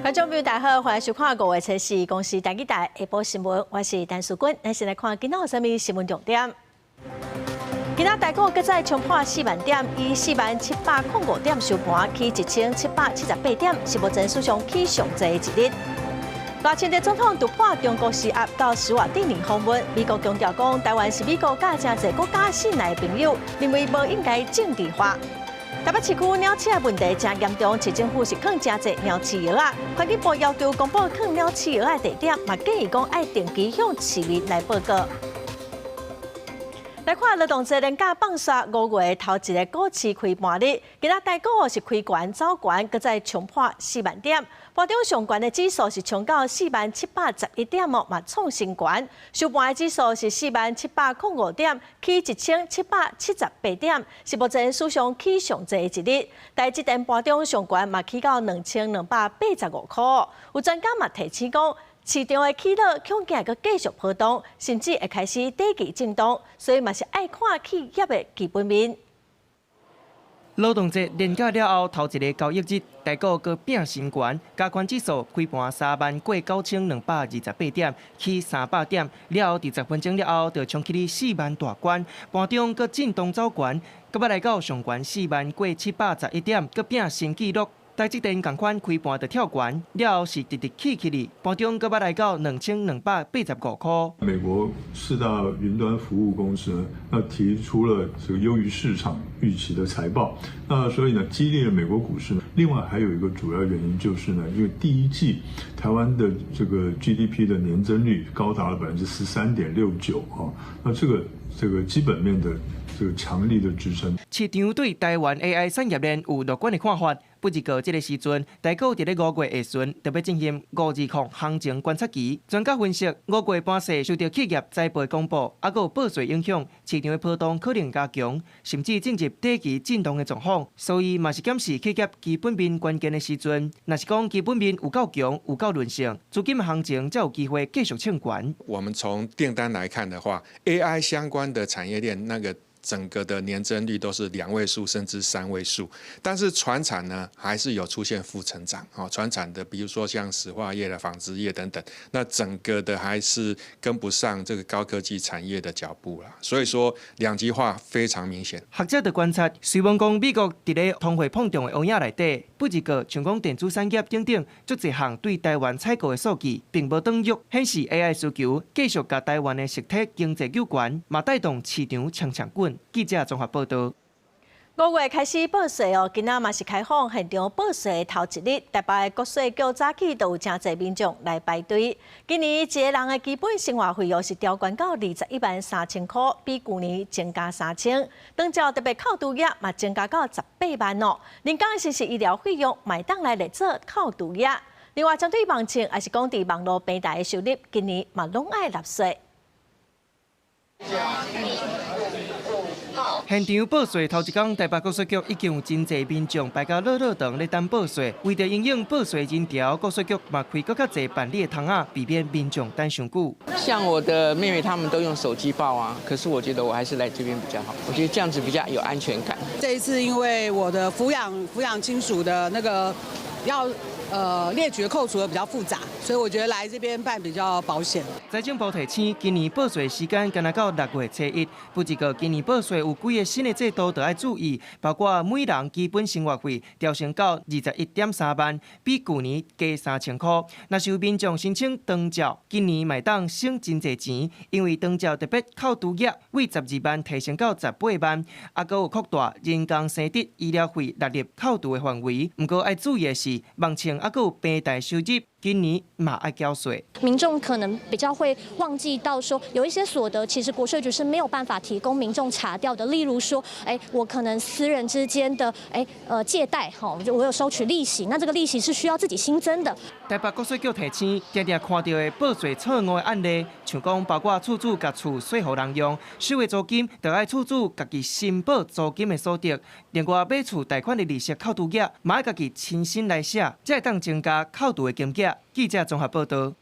觀眾朋友大家好，歡迎收看5月初四公視台語台下晡新聞，我是陳淑君。咱先來看今仔有啥物新聞重點。今仔台股閣再衝破4萬點，以40,705點收盤，起1778點，是目前史上起上濟的一日。賴清德總統突破中國施壓到史瓦帝尼訪問，美國強調講台灣是美國佮誠濟國家信賴的朋友，認為無應該政治化。台北市區鳥鼠的問題誠嚴重，市政府是囥誠濟鳥鼠藥仔，環境部要求公布囥鳥鼠藥仔的地點，嘛建議講愛定期向市民來報告。來看勞動節連假放煞5月頭一个股市開盤日，今仔台股是開懸走懸，閣再衝破四萬點。盤中上懸的指數是衝到40,711點哦，嘛創新懸。收盤的指數是40,705點，起1778點，是目前史上起上濟的一日。台積電盤中上懸嘛起到2285塊。有專家嘛提醒講，市場的起落恐驚會繼續波動，甚至會開始短期震盪，所以嘛是愛看企業的基本面。勞動節連假了後，頭一个交易日，台股閣拼新懸，加權指數開盤3萬過9228點，起300點，了後佇10分鐘了後，就衝起去四萬大關，盤中閣震盪走懸，閣欲來到上懸4萬過711點，閣拼新紀錄。台積電仝款開盤就跳懸，了後是直直起起去，盤中閣欲來到2285塊。美國四大雲端服務公司呢，那提出了這個優於市場預期的財報，那所以呢，激勵了美國股市。另外還有一個主要原因就是呢，因為第一季台灣的這個 GDP 的年增率高達了13.69%啊，那這個基本面的這個強力的支撐。市場對台灣 AI 產業鏈有樂觀的看法。不過這个時陣，台股佇咧5月下旬就欲進行520行情觀察期。專家分析，五月盤勢受著企業財報公布，猶閣有報稅影響，市場的波動可能加強，甚至進入短期震盪的狀況。所以嘛是檢視企業基本面關鍵的時陣。若是講基本面有夠強、有夠韌性，資金行情才有機會繼續衝懸。我們從訂單來看的話，AI 相關的產業鏈那個整個的年增率都是兩位數甚至三位數，但是傳產呢還是有出現負成長。哦，傳產的，比如說像石化業的、紡織業等等，那整個的還是跟不上這個高科技產業的腳步啦。所以說兩極化非常明顯。學者的觀察，雖罔講美國佇咧通貨膨脹的烏影內底，不過像講電子產業等等，足濟項對台灣採購的數據並無轉弱，顯示 AI 需求繼續共台灣的實體經濟有關，嘛帶動市場衝衝滾。記者綜合報導。五月開始報稅哦，今仔嘛是開放現場報稅的頭一日，台北的國稅局早起都有誠濟民眾來排隊。今年一个人的基本生活費用是調懸到213,000塊，比舊年增加三千。長照特別扣除額嘛增加到18萬哦。人工實時醫療費用嘛會當來列做扣除額。另外，針對網唱抑是講佇網路平台的收入，今年嘛攏愛納稅。現場報稅頭一工，台北國稅局已經有真濟民眾排甲落落長咧等報稅。為著因應報稅人潮，國稅局嘛開閣較濟辦理的窗仔，避免民眾等傷久。像我的妹妹他們都用手機報啊，可是我覺得我還是來這邊比較好，我覺得這樣子比較有安全感。這一次因為我的撫養親屬的那個要列舉的扣除的比較複雜，所以我覺得來這邊辦比較保險。財政部提醒，今年報稅時間干焦到6月初一，不過今年報稅有幾个新的制度著愛注意，包括每人基本生活費調升到21.3萬，比舊年加3000塊。若是有民眾申請長照，今年嘛會當省真濟錢，因為長照特別扣除額為12萬提升到18萬，猶閣有擴大人工生殖醫療費納入扣除的範圍。毋過愛注意的是，網唱猶閣有平台收入，今年嘛愛繳稅。民眾可能比較會忘記到說，有一些所得其實國稅局是沒有辦法提供民眾查調的。例如說，我可能私人之間的借貸，吼，就我有收取利息，那這個利息是需要自己新增的。台北國稅局提醒，定定看著的報稅錯誤的案例，像講包括厝主共厝稅予人用，收的租金，著愛厝主家己申報租金的所得。另外，買厝貸款的利息扣除額，嘛愛家己親身來寫，才會當增加扣除的金額。記者綜合報導。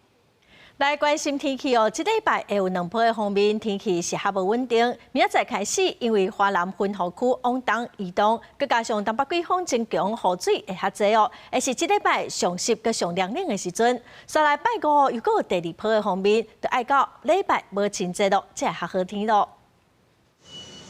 來關心天氣哦，這禮拜會有兩波的鋒面，天氣是較無穩定。明仔載開始，因為華南雲雨區往東移動，閣加上東北季風增強，雨水會較濟哦。會是這禮拜上濕閣上涼冷的時陣。煞來拜五又閣有第二波的鋒面，就愛到禮拜母親節咯，才會較好天咯。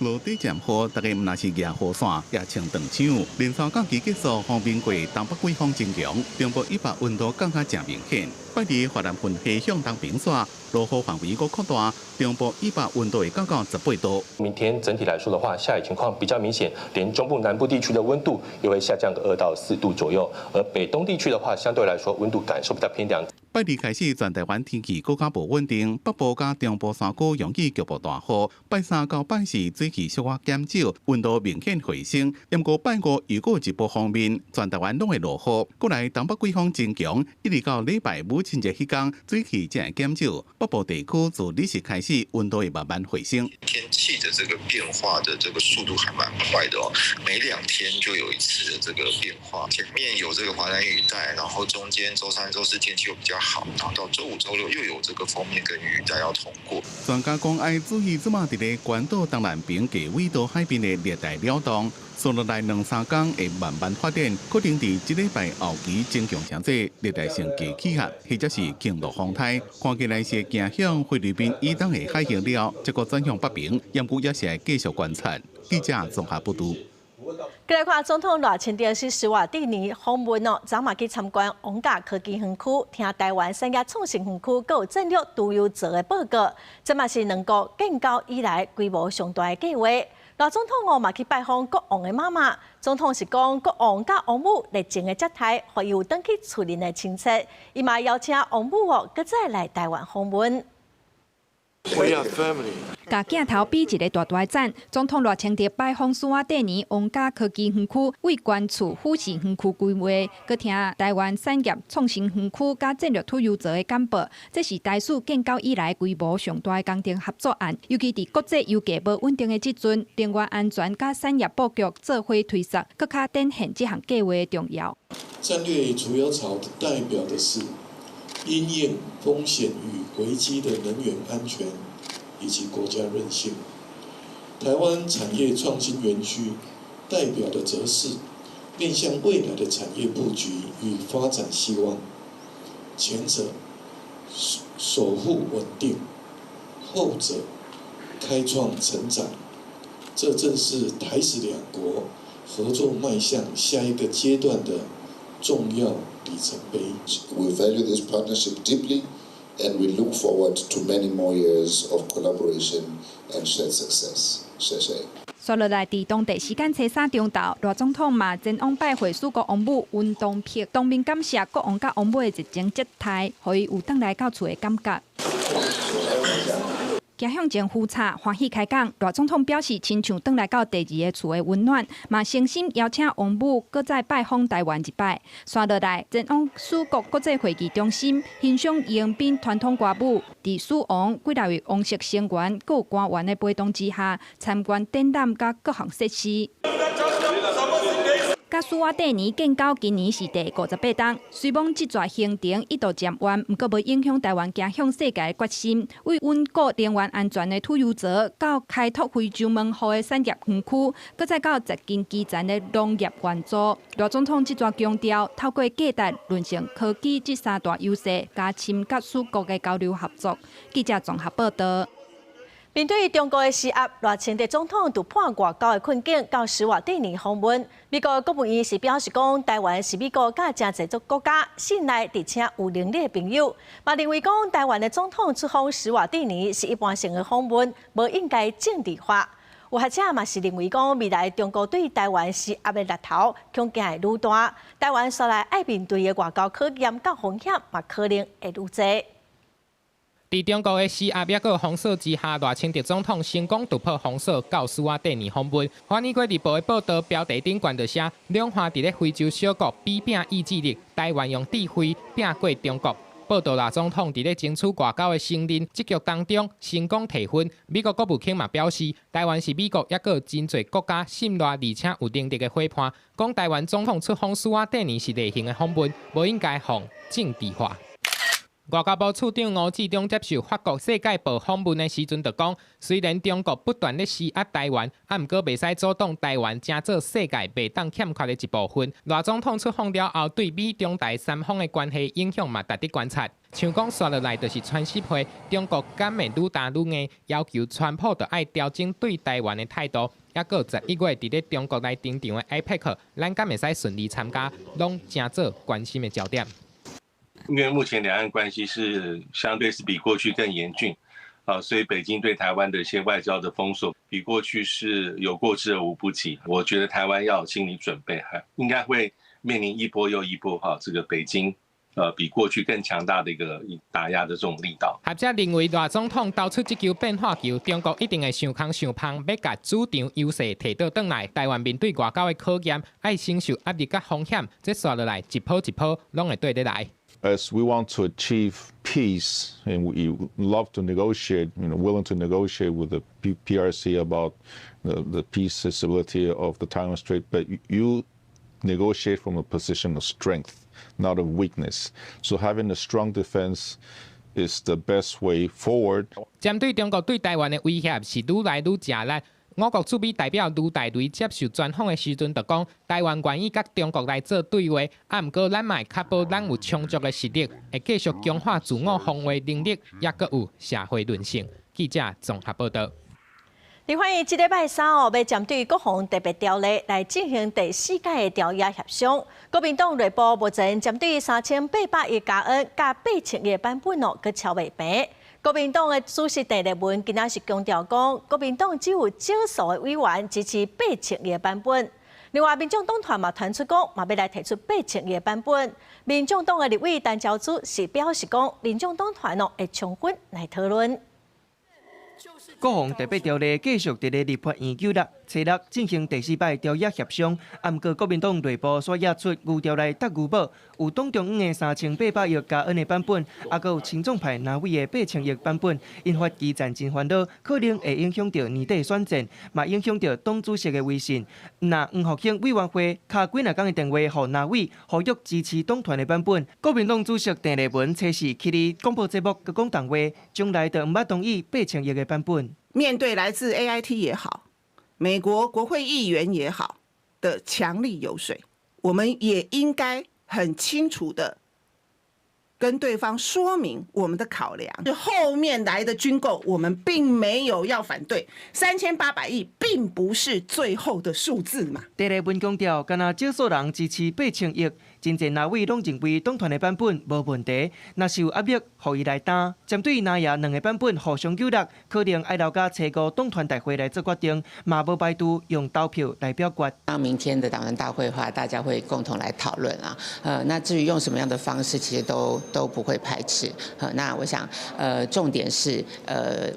落底漸雨，大家毋但是舉雨傘，也穿長袖。連續假期結束，鋒面過東北季風增強，中部以北溫度降較誠明顯。拜二華南雲系向東平徙，落雨範圍閣擴大，中部以北溫度會降到18度。明天整體來說的話，下雨情況比較明顯，連中部南部地區的溫度也會下降個2到4度左右。而北東地區的話，相對來說溫度感受比較偏涼。拜二開始，全台灣天氣閣較無穩定，北部佮中部山區容易局部大雨。拜三到拜四水汽小可減少，溫度明顯回升。毋過拜五又閣有一波鋒面，全台灣攏會落雨。過來東北季風增強，一直到禮拜母親節彼工，水汽才會減少。北部地區自禮四開始，溫度會慢慢回升。天氣的這個變化的這個速度還蠻快的哦，每2天就有一次的這個變化。前面有這個華南雨帶，然後中間週三、週四天氣又比較好，然後到週五、週六又有這個鋒面跟雨帶要通過。專家講愛注意，這馬佇咧關島東南邊低緯度海邊的熱帶擾動，紲落來兩三工會慢慢發展，可能佇這禮拜後期增強成做熱帶性低氣壓，或者是強度風颱。看起來是會向菲律賓以東的海域了，才閣轉向北邊，毋過也是愛繼續觀察。記者綜合報導。過來看總統賴清德去史瓦蒂尼訪問哦，昨嘛去參觀王甲科技園區，聽台灣產業創新園區閣有戰略儲油槽的報告。這嘛是兩國建交以來規模上大的計劃。賴總統哦嘛去拜訪國王的媽媽，總統是講國王佮王母熱情的接待，予伊有轉去厝裡的親切。伊嘛邀請王母哦，閣再來台灣訪問。 We are family. 共鏡頭比一个大大讚，總統賴清德拜訪史瓦帝尼王家科技園區，為關注富士園區規劃，閣聽台灣產業創新園區佮戰略儲油槽的簡報。這是台史建交以來規模上大的工程合作案，尤其佇國際油價無穩定的這陣，能源安全佮產業布局做伙推捒，閣較展現這項計劃的重要。戰略儲油槽代表的是因應風險與危機的能源安全以及國家韌性。台灣產業創新園區代表的則是面向未來的產業布局與發展希望。前者守護穩定，後者開創成長。這正是台史兩國合作邁向下一個階段的重要里程碑。 We value this partnership deeply, and we look forward to many more years of collaboration and shared success. 謝謝。紲落來，佇當地時間初三中晝，賴總統嘛前往拜會史國王母溫東碧，當面感謝國王佮王母的熱情接待，予伊有轉來到厝的感覺。行向前呼插，歡喜開講。賴總統表示，親像轉來到第二個厝的溫暖，嘛誠心邀請王母閣再拜訪台灣一擺。紲落來，前往史國國際會議中心欣賞迎賓傳統歌舞，佇史王幾若位王室成員閣有官員的陪同之下，參觀展覽佮各項設施。佮史瓦帝尼建交今年是第58冬，雖罔這逝行程一度漸緩，毋過無影響台灣行向世界的決心。為穩固能源安全的儲油槽，到開拓非洲門戶的產業園區，閣再到掘金基層的農業援助。賴總統這逝強調，透過價值、韌性、科技這三大優勢，加深佮史國的交流合作。記者綜合報道。面對中國的施壓，賴清德總統突破外交的困境，到史瓦帝尼訪問。美國國務院是表示講，台灣是美國佮誠濟國家信賴而且有能力的朋友。嘛認為講，台灣的總統出訪史瓦帝尼是一般性的訪問，無應該政治化。有學者嘛是認為講，未來中國對台灣施壓的力頭恐驚會愈大，台灣紲來愛面對的外交考驗佮風險嘛可能會愈濟。佇中國的施壓抑閣封鎖之下，賴清德總統成功突破封鎖，到史瓦帝尼訪問。華爾街日報的報導標題頂懸就寫，兩岸佇咧非洲小國比拼意志力，台灣用智慧拼過中國。報導賴總統佇咧爭取外交的承認，這局當中成功提分。美國國務卿嘛表示，台灣是美國抑閣真濟國家信賴而且有能力的夥伴。講台灣總統出訪史瓦帝尼是例行的訪問，無應該予政治化。外交部次長吳志中接受法國世界報訪問的時陣就講，雖然中國不斷咧施壓台灣，啊，毋過袂使阻擋台灣成做世界袂當欠缺的一部分。賴總統出訪了後，對美中台三方的關係影響嘛，值得觀察。像講紲落來就是川習會，中國敢會愈擔愈硬，要求川普就愛調整對台灣的態度。抑閣11月佇咧中國來登場的 APEC，咱敢會使順利參加，攏成做關心的焦點。因為目前兩岸關係是相對是比過去更嚴峻，啊，所以北京對台灣的一些外交的封鎖，比過去是有過之而無不及。我覺得台灣要有心理準備，哈，應該會面臨一波又一波，哈，這個北京，比過去更強大的一個打壓的這種力道。學者認為，賴總統投出這球變化球，中國一定會想空想芳，欲共主場優勢提倒轉來。台灣面對外交的考驗，愛承受壓力佮風險，這紲落來一波一波攏會綴得來。 As we want to achieve peace and we love to negotiate, willing to negotiate with the PRC about the peace and stability of the Taiwan Strait, but you negotiate from a position of strength, not of weakness. So having a strong defense is the best way forward. 針對中國對台灣的威脅是愈來愈食力。我國駐美代表盧大雷接受專訪的時陣就講，台灣願意佮中國來做對話，啊，毋過咱嘛會確保咱有充足的實力，會繼續強化自我防衛能力，抑閣有社會韌性。記者綜合報道。立法院這禮拜三哦，欲針對國防特別條例來進行第四屆的朝野協商。國民黨內部目前針對3800億加恩佮8000億版本哦，閣敲袂平。國民黨的主席鄭麗文今仔是強調講，國民黨只有少數的委員支持8000億版本。另外，民眾黨團嘛傳出講，嘛欲來提出8000億版本。民眾黨的立委陳昭姿是表示講，民眾黨團哦會充分來討論。國防特別條例繼續佇咧立法院糾啦，初六進行第四擺朝野協商。啊，毋過國民黨內部煞惹出牛牢內搭牛母，有黨中央的3800億加恩的版本，啊，閣有親中派藍委的8000億版本，引發基層真煩惱，可能會影響著年底選戰，嘛影響著黨主席的威信。若黃復興委員會敲幾若工的電話予藍委，呼籲支持黨團的版本。國民黨主席鄭麗文初四去佇廣播節目閣講重話，將來就毋捌同意8000億的版本。面對來自 AIT 也好，美國國會議員也好的強力遊說，我們也應該很清楚的跟對方說明我們的考量。後面來的軍購，我們並沒有要反對，3800億並不是最後的數字嘛。鄭麗文強調，干焦少數人支持8000億，真濟藍委攏認為黨團的版本無問題。若是有壓力，予伊來擔。針對藍營兩個版本互相糾結，可能愛留到初五黨團大會來做決定，嘛無排除用投票來表決。當明天的黨團大會的話，大家會共同來討論啊。那至於用什麼樣的方式，其實都不會排斥。那我想，重點是，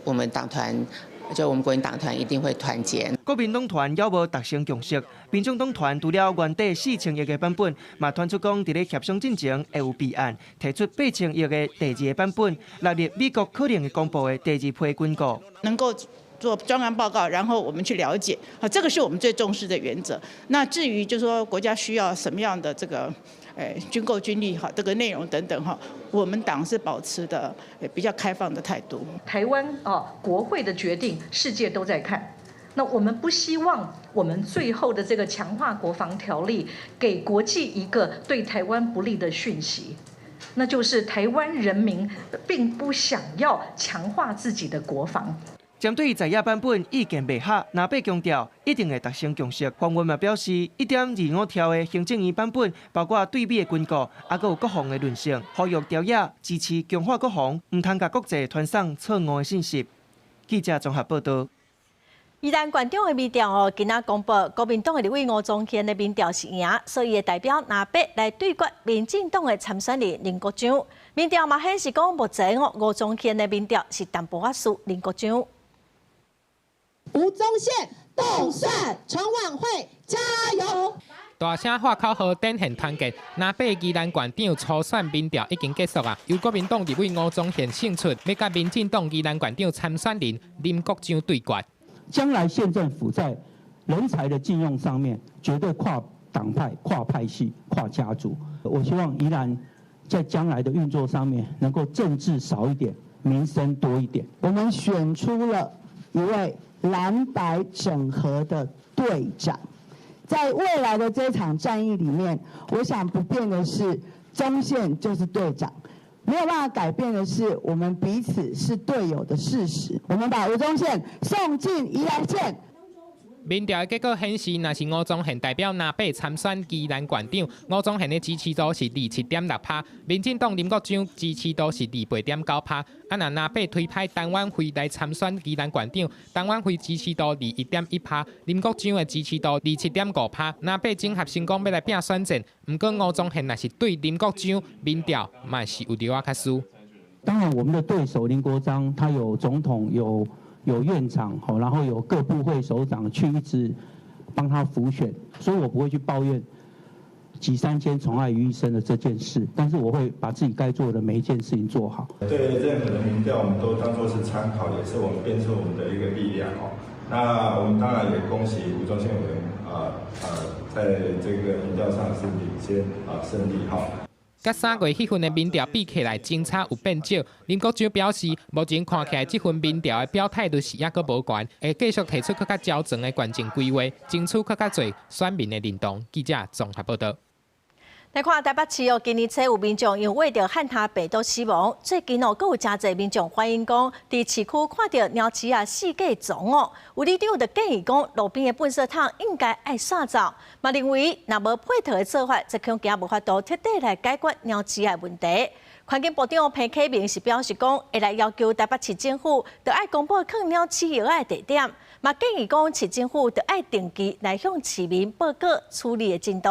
我們黨團。就我們國民黨團一定會團結。國民黨團猶無達成共識，民眾黨團除了原底4000億的版本，嘛傳出講佇咧協商進前會有備案，提出8000億的第二個版本，納入美國可能會公布的第二批軍購。能夠做專案報告，然後我們去了解，啊，這個是我們最重視的原則。那至於就是說國家需要什麼樣的這個，軍購軍力哈，這個內容等等哈，我們黨是保持的比較開放的態度。台灣啊，國會的決定，世界都在看。那我們不希望我們最後的這個強化國防條例，給國際一個對台灣不利的訊息，那就是台灣人民並不想要強化自己的國防。針對在野版本意見袂合，藍白強調一定會達成共識。黃文嘛表示，1.25兆的行政院版本，包括對美的軍購，抑閣有國防的論述，呼籲朝野支持強化國防，毋通共國際傳送錯誤的信息。記者綜合報道。宜蘭縣長的民調哦，今仔公布，國民黨的立委吳宗憲的民調是贏，所以會代表藍白來對決民進黨的參選人林國璋。民調嘛顯示講，目前哦，吳宗憲的民調是淡薄仔輸林國璋。吳宗憲凍蒜，陳琬惠加油！大聲喊口號，展現團結。藍白宜蘭縣長初選民調已經結束啊，由國民黨立委吳宗憲勝出，欲佮民進黨宜蘭縣長參選人林國璋對決。將來縣政府在人才的進用上面，絕對跨黨派、跨派系、跨家族。我希望宜蘭在將來的運作上面，能夠政治少一點，民生多一點。我們選出了一位藍白整合的隊長，在未來的這場戰役裡面，我想不變的是宗憲就是隊長，沒有辦法改變的是我們彼此是隊友的事實。我們把吳宗憲送進宜蘭縣。民調的結果顯示，若是吳宗憲代表藍白參選宜蘭縣長，吳宗憲的支持度是27.6%，民進黨林國章支持度是28.9%。啊，若藍白推派陳婉慧來參選宜蘭縣長，陳婉慧支持度21.1%，林國章的支持度27.5%。藍白整合成功欲來拼選戰，毋過吳宗憲若是對林國章，民調嘛是有著仔較輸。當然，我們的對手林國章，他有總統有院長，然後有各部會首長去一直幫他輔選，所以我不會去抱怨集三千寵愛於一身的這件事，但是我會把自己該做的每一件事情做好。對任何的民調，我們都當作是參考，也是我們鞭策我們的一個力量哦。那我們當然也恭喜吳宗憲委員在這個民調上是領先勝利哈。佮3月彼份的民調比起來，相差有變少。林國章表示，目前看起來這份民調的表態率是猶閣無懸，會繼續提出閣較周全的縣政規劃，爭取閣較濟選民的認同。記者綜合報道。來看台北市哦，今年初有民眾因為著漢他病毒死亡，最近哦，閣有誠濟民眾反映講，佇市區看著貓鼠仔四界傱哦，有里長就建議講，路邊的糞埽桶應該愛掃走，嘛認為若無配套的做法，則恐驚無法度徹底來解決貓鼠仔的問題。環境部長彭啟明是表示講，會來要求台北市政府，著愛公布囥鳥鼠藥仔的地點，嘛建議講市政府著愛定期來向市民報告處理的進度。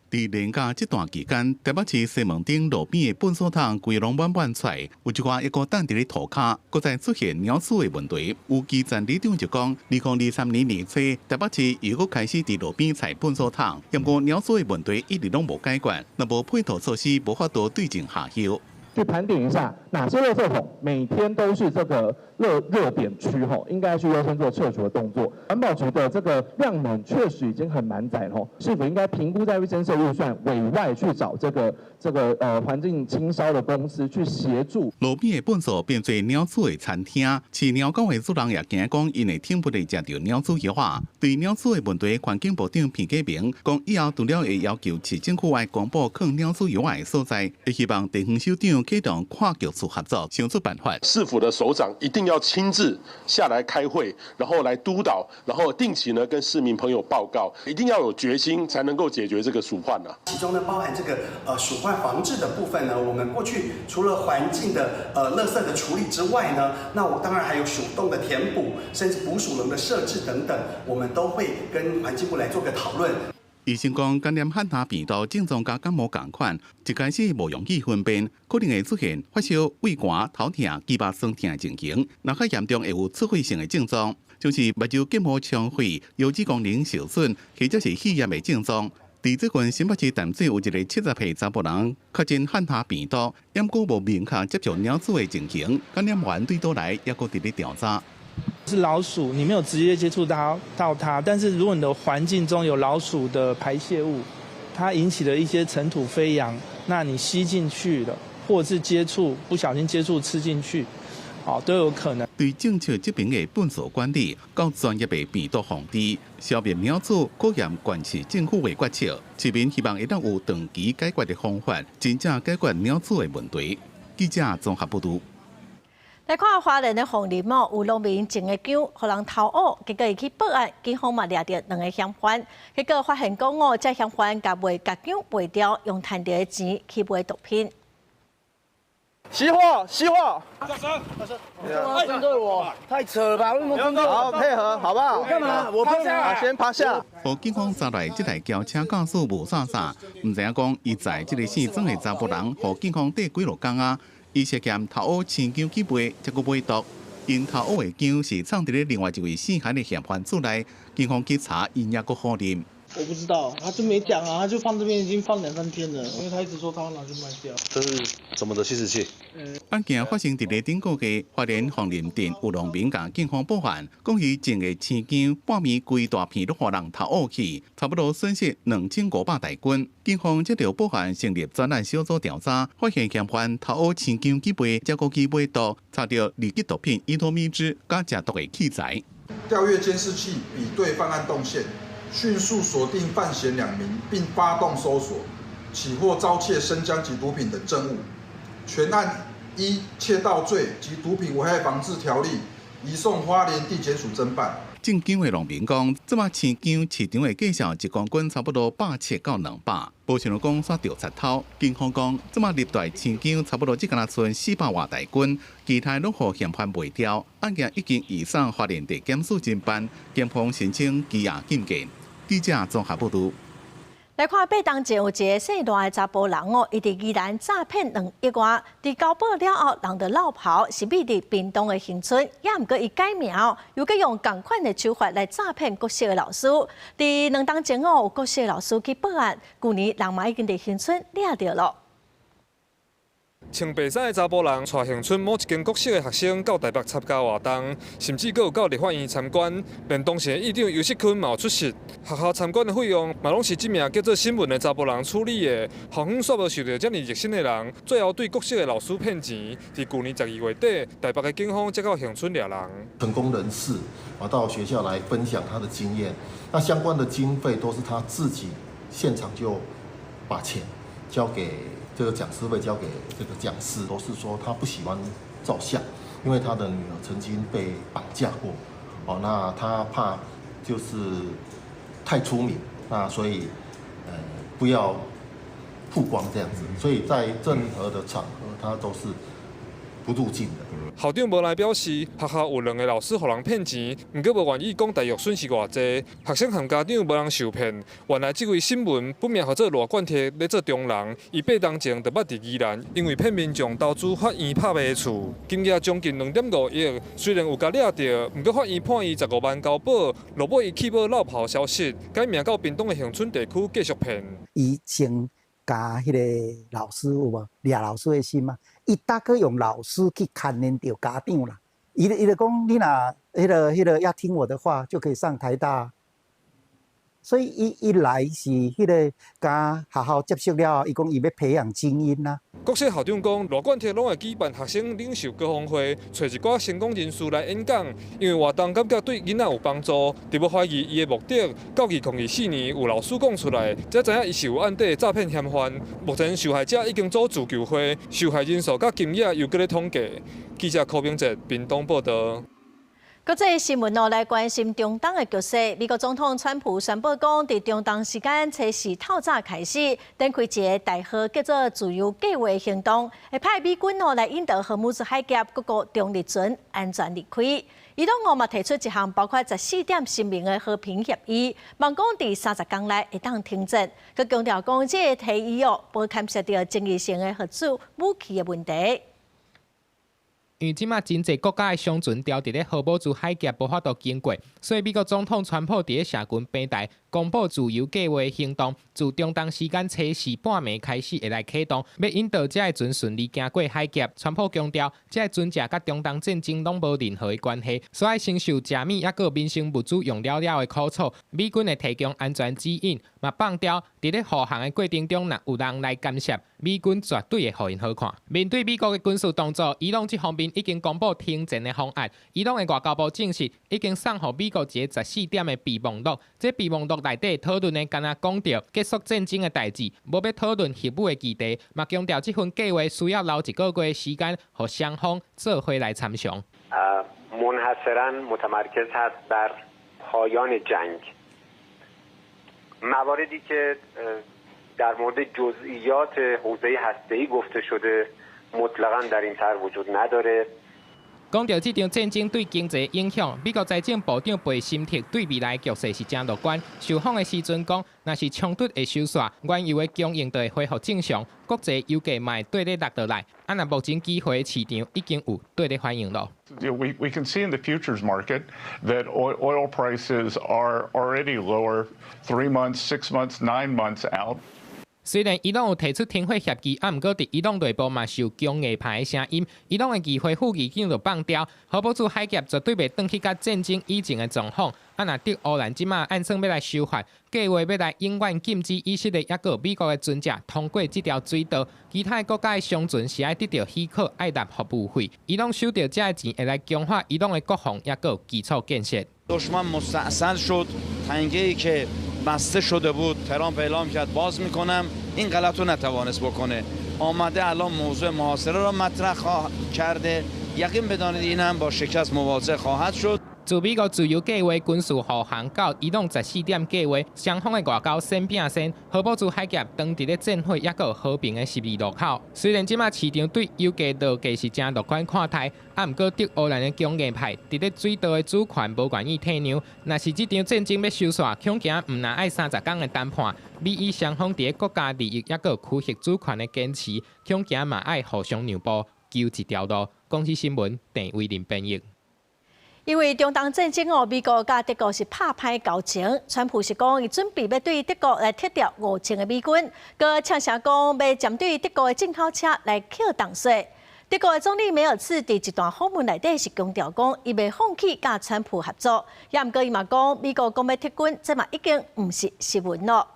佇連假這段期間，台北市西門町路邊的糞埽桶規攏滿滿出來，有一寡猶閣等佇咧塗跤，閣再出現貓鼠的問題。有基層里長就講，2023年年初，台北市又閣開始佇路邊採糞埽桶，毋過貓鼠的問題一直攏無解決，若無配套措施，無法度對症下藥。去盤點一下哪些垃圾桶每天都是這個熱點區吼，應該去優先做撤除的動作。環保局的這個量能確實已經很滿載吼，是否應該評估在增設預算，委外去找這個環境清掃的公司去協助。路邊的糞埽變做貓鼠的餐廳，飼貓狗的主人也驚講，𪜶的寵物會食著貓鼠藥仔。對貓鼠的問題，環境部長彭啟明講，以後除了會要求市政府愛公布囥貓鼠藥仔的所在，會希望地方首長啟動跨局處合作，想出辦法。市府的首長一定要親自下來開會，然後來督導，然後定期呢跟市民朋友報告，一定要有決心才能夠解決這個鼠患啊。其中呢包含這個鼠患防治的部分呢，我們過去除了環境的垃圾的處理之外呢，那我當然還有鼠洞的填補，甚至捕鼠籠的設置等等，我們都會跟環境部來做個討論。醫生講，感染漢他病毒症狀佮感冒仝款，一開始無容易分辨，可能會出現發燒、畏寒、頭痛、肌肉痠痛的情形。若較嚴重會有出血性的症狀，就是目睭結膜充血、腰子功能受損，或者是肺炎的症狀。佇最近新北市淡水有一个70歲查埔人確診漢他病毒，毋過無明確接觸貓鼠的情形，感染源對佗來，猶閣佇咧調查。是老鼠，你沒有直接接觸到它，但是如果你的環境中有老鼠的排泄物，它引起了一些塵土飛揚，那你吸進去了，或者是接觸不小心接觸吃進去，哦，都有可能。對政策這邊的糞埽管理，到專業的病毒防治，消滅貓鼠，考驗縣市政府的決策。市民希望會當有長期解決的方法，真正解決貓鼠的問題。記者綜合報導。來看花蓮的鳳林哦，有農民種的薑，予人偷挖，結果伊去報案，警方嘛掠著兩个嫌犯，結果發現講哦，這嫌犯共賣共薑賣掉，用趁著的錢去買毒品。熄火！熄火！大聲！大聲！針對我，太扯了吧？為什麼針對我？好，配合，好不好？我幹嘛？我趴下，先趴下。予警方查來，這台轎車駕駛無啥啥，毋知影講伊載這个姓曾的查埔人，予警方綴幾落工仔。伊涉嫌偷挖青薑去賣，才閣買毒。𪜶偷挖的薑是藏佇咧另外一位姓韓的嫌犯厝內，警方去查，𪜶猶閣否認。我不知道，他就沒講啊，他就放這邊已經放兩三天了，因為他一直說他要拿去賣掉。這是什麼的吸食器？案件發生佇咧頂個月，花蓮鳳林鎮有農民共警方報案，講伊種的青薑半暝規大片攏予人偷挖去，差不多損失2500大斤。警方接到報案，成立專案小組調查，發現嫌犯偷挖青薑去賣，才閣去買毒，查著二級毒品依托咪酯佮食毒的器材。調閱監視器，比對犯案動線，迅速鎖定犯嫌2名，並發動搜索，起獲遭竊生薑及毒品等證物。全案依竊盜罪及毒品危害防治條例，移送花蓮地檢署偵辦。種薑的農民講，這擺青薑市場的價數一公斤差不多170到200，無想到講煞著賊偷。警方講，這擺入袋青薑差不多只敢若賰400外大斤，其他攏予嫌犯賣掉。案件已經移送花蓮地檢署偵辦，檢方申請羈押禁見。記者綜合報導。來看八冬前有一个姓賴的查埔人哦，伊佇宜蘭詐騙2億外，佇交保了後，人就落跑，是秘佇屏東的恆春，也毋過伊改名，又閣用仝款的手法來詐騙國小的老師。佇2冬前哦，有國小的老師去報案，舊年人嘛已經佇恆春掠著囉。穿白衫的查埔人，帶恆春某一間國小的學生到台北參加活動，甚至閣有到立法院參觀，連當時的議長游錫堃嘛有出席。學校參觀的費用嘛攏是這名叫做新聞的查埔人處理的。校方煞無受著遮爾熱心的人，最後對國小的老師騙錢。佇舊年12月底，台北的警方才到恆春掠人。成功人士啊，到學校來分享他的經驗，那相關的經費都是他自己現場就把錢交給。這個講師費交給這個講師，都是說他不喜歡照相，因為他的女兒曾經被綁架過，哦，那他怕就是太出名，那所以不要曝光這樣子，所以在任何的場合他都是不入鏡的。校長無奈表示，學校有兩个老師予人騙錢，毋過無願意講大約損失偌濟。學生和家長無人受騙。原來這位新聞本名號做賴冠鐵，咧做中人。伊8冬前就捌佇宜蘭，因為騙民眾投資法院拍賣的厝，金額將近2.5億。雖然有共掠著，毋過法院判伊15萬交保，落尾伊棄保落跑消失，改名到屏東的恆春地區繼續騙。伊先共彼个老師有無掠老師的心嘛？伊大概用老師去牽連著家長啦。伊就講，你若彼个要聽我的話，就可以上台大。所以伊一來是彼个共學校接觸了後，伊講伊欲培養精英啦。國小校長講，賴冠鐵攏會舉辦學生領袖高峰會，揣一寡成功人士來演講，因為活動感覺對囡仔有幫助，佇無懷疑伊的目的。到2024年有老師講出來，才知影伊是有案底詐騙嫌犯。目前受害者已經組自救會，受害人數佮金額猶閣咧統計。記者柯明哲屏東報導。國際新聞哦，來關心中東的局勢。美國總統川普宣布講，佇中東時間初四透早開始，展開一个代號叫做“自由計畫”行動，會派美軍哦來引導荷姆茲海峽各國中立船安全離開。伊朗哦嘛提出一項包括14點聲明的和平協議，望講佇30天內會當停戰。閣強調講，這个提議哦，無牽涉著爭議性的核子武器的問題。因為這馬真濟國家的商船牢佇咧荷姆茲海峽無法度經過，所以美國總統川普佇咧社群平台公布自由計畫行動，自中東時間初四半暝開始會來啟動，欲引導這个船順利行過海峽。川普強調，這个船隻佮中東戰爭攏無任何的關係，所以承受食物抑閣民生物資用了了的苦楚。美軍會提供安全指引，嘛放調佇咧護航的過程中，若有人來干涉，美軍絕對會予𪜶好看。面對美國的軍事動作，伊朗這方面已經公布停戰的方案。伊朗的外交部證實，已經送予美國一个14點的備忘錄。這備忘錄內底討論的，敢若講著結束戰爭的代誌，無欲討論核武的議題，嘛強調這份計畫需要留一個月時間，予雙方做伙來參詳。 منحصرا متمرکز هست بر پایان جنگ مواردی که در مورد جزئیات حوزه هسته‌ای گفته شده مطلقا در این طرح وجود نداره. 講著這場戰爭對經濟影響，美國財政部長貝森特對未來局勢是誠樂觀。受訪的時陣講，若是衝突會收煞，原油的供應就會恢復正常，國際油價嘛會綴咧落落來。啊，若目前期貨市場已經有綴咧反應咯。 We can see in the futures market that oil prices are already lower 3 months, 6 months, 9 months out. 雖然伊朗有提出停火協議，啊，毋過佇伊朗內部嘛受強硬派的聲音。伊朗的議會副議長就放調，荷姆茲海峽絕對袂轉去佮戰爭以前的狀況。啊，若對烏蘭這馬按算欲來修法，計劃欲來永遠禁止以色列抑閣美國的船隻通過這條水道，其他的國家的商船是愛得著許可，愛納服務費。伊朗收著這个錢，會來強化伊朗的國防抑閣基礎建設。 دشمن مستأصل شد تنگه ای که بسته شده بود ترامپ اعلام کرد باز میکنم این غلط رو نتوانست بکنه آمده الان موضوع محاصره را مطرح کرده یقین بدانید این هم با شکست مواجه خواهد شد 自美國自由計畫軍事護航到伊朗十四點計畫，雙方的外交先拼先，荷姆茲海峽當佇咧戰火抑閣和平的十字路口。雖然這馬市場對油價落價是誠樂觀看待，啊，毋過對烏蘭的強硬派佇咧水道的主權無願意退讓。若是這場戰爭欲收煞，恐驚毋但愛30工的談判，美伊雙方佇咧國家利益抑閣區域主權的堅持，恐驚嘛愛互相讓步，求一條路。公視新聞鄭偉林編譯。因為中東戰爭哦，美國佮德國是拍歹交情。川普是講，伊準備欲對德國來撤調5000个美軍，閣嗆聲講欲針對德國的進口車來課重稅。德國的總理梅爾茨佇一段訪問內底是強調講，伊袂放棄佮川普合作。也毋過伊嘛講，美國講欲撤軍，這嘛已經毋是新聞囉。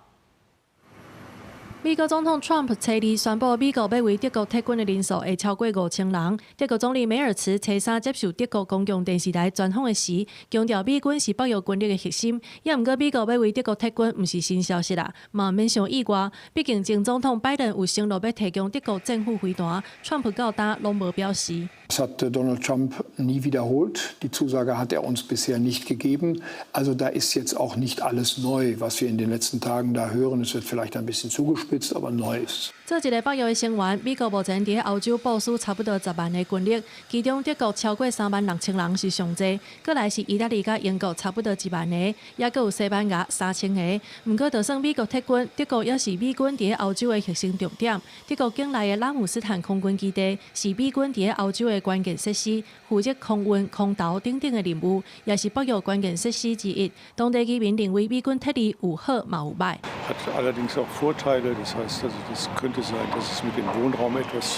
美國總統川普初二宣布，美國欲為德國撤軍的人數會超過5000人。德國總理梅爾茨初三接受德國公共電視台專訪的時，強調美軍是北約軍力的核心。也毋過美國欲為德國撤軍，毋是新消息啦，嘛毋免傷意外。畢竟前總統拜登有承諾欲提供德國戰斧飛彈，川普到今攏無表示。 Das hat Donald Trump nie wiederholt. Die Zusage hat er uns bisher nicht gegeben. Also da ist jetzt auch nicht alles neu, was wir in den letzten Tagen da hören. Es wird vielleicht ein bisschen zugespitzt, aber neu ist es. 做一个北約的成員，美國目前佇歐洲部署差不多10萬个軍力，其中德國超過3萬6千人是上濟，過來是義大利佮英國差不多1萬個，抑閣有西班牙3000個。毋過，就算美國撤軍，德國猶是美軍佇歐洲的核心重點。德國境內的拉姆斯坦空軍基地是美軍佇歐洲的關鍵設施，負責空運、空投等等的任務，也是北約關鍵設施之一。當地居民認為美軍撤離有好嘛有歹。 Hat allerdings auch Vorteile, das heißt also, das könnte sein, dass es mit dem Wohnraum etwas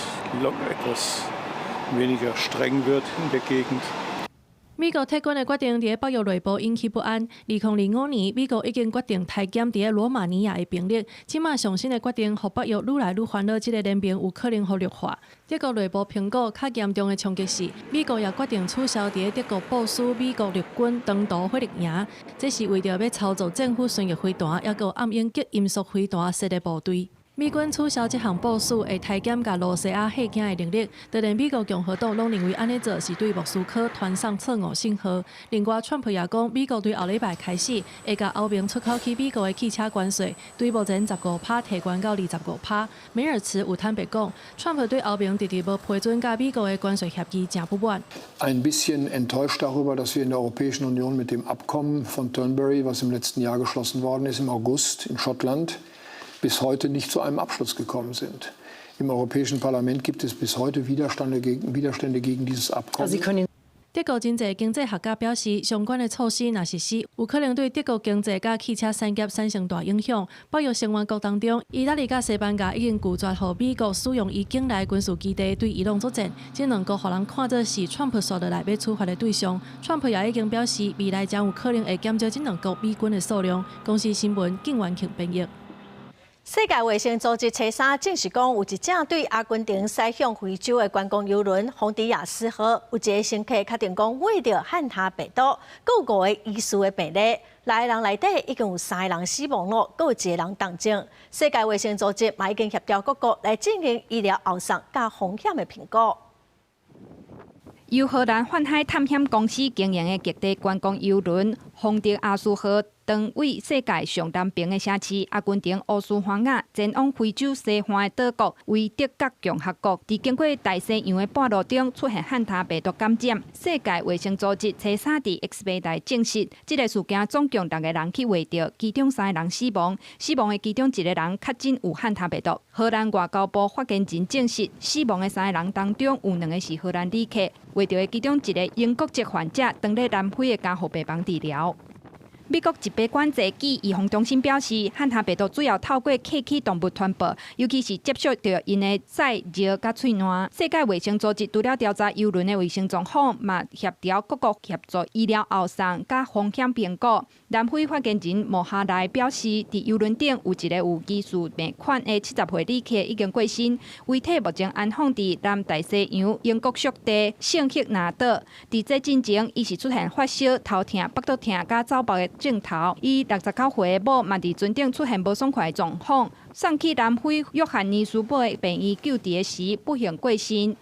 weniger streng wird in der Gegend. 美國撤軍的決定佇北約內部引起不安。2025年，美國已經決定裁減佇羅馬尼亞的兵力。這馬上新的決定，予北約愈來愈煩惱，這个聯盟有可能予弱化。德國內部評估較嚴重的衝擊是，美國也決定取消佇德國部署美國陸軍長途火力營，這是為著欲操作戰斧巡弋飛彈，抑閣暗影極音速飛彈設的部隊。美軍取消這項部署，會裁減共露西亞嚇驚的能力。就連美國共和黨攏認為按呢做是對莫斯科傳送錯誤信號。另外，川普也講，美國對後禮拜開始會共歐盟出口去美國的汽車關稅，對目前15趴提懸到25趴。梅爾茨有坦白講，川普對歐盟遲遲無批准佮美國的關稅協議誠不滿。 Ein bisschen enttäuscht darüber, dass wir in der Europäischen Union mit dem Abkommen von Turnberry, was im letzten Jahr geschlossen worden ist, im August in Schottland, bis heute nicht zu einem Abschluss gekommen sind. Im Europäischen Parlament gibt es bis heute Widerstände gegen dieses Abkommen. 德國真濟經濟學家表示，相關的措施若實施，有可能對德國經濟佮汽車產業產生大影響。北約成員國當中，義大利佮西班牙已經拒絕予美國使用伊境內軍事基地對伊朗作戰，這兩國予人看做是川普紲落來欲處罰的對象。川普也已經表示，未來將有可能會減少這兩國美軍的數量。公視新聞，景元慶編譯。世界衛生組織初三證實講，有一隻對阿根廷駛向非洲的觀光郵輪“洪迪亞斯號”，有一个乘客確定講罹著漢他病毒，閣有五个疑似的病例，六个人內底已經有三个人死亡囉，閣有一个人重症。世界衛生組織嘛已經協調各國來進行醫療後送佮風險的評估。由荷蘭泛海探險公司經營的極地觀光郵輪“洪迪亞斯號”，成為世界上南爿的城市。阿根廷烏斯懷亞前往非洲西岸的島國維德格共和國，佇經過大西洋的半路中出現漢他病毒感染。世界衛生組織初三佇 X 平台證實，這个事件總共六个人去罹著，其中三个人死亡，死亡的其中一个人確診有漢他病毒。荷蘭外交部發言人證實，死亡的三個人當中有兩個是荷蘭旅客，罹著的其中一個英國籍患者，當咧南非的加護病房治療。美國疾病管制暨預防中心表示，漢他病毒主要透過往齒動物傳播，尤其是接觸著𪜶的屎尿佮喙瀾。世界衛生組織除了調查郵輪的衛生狀況，嘛協調各國協助醫療後送佮風險評估。南非發言人莫哈萊表示，佇郵輪頂有一个有疑似病款的70歲旅客已經過身，遺體目前安放佇南大西洋英國屬地聖赫納島。佇這進前，伊是出現發燒、頭痛、腹肚疼佮走目的症頭。伊69歲的某嘛佇船頂出現無爽快的狀況，送去南非約翰尼斯堡的病院救治時，不幸過身。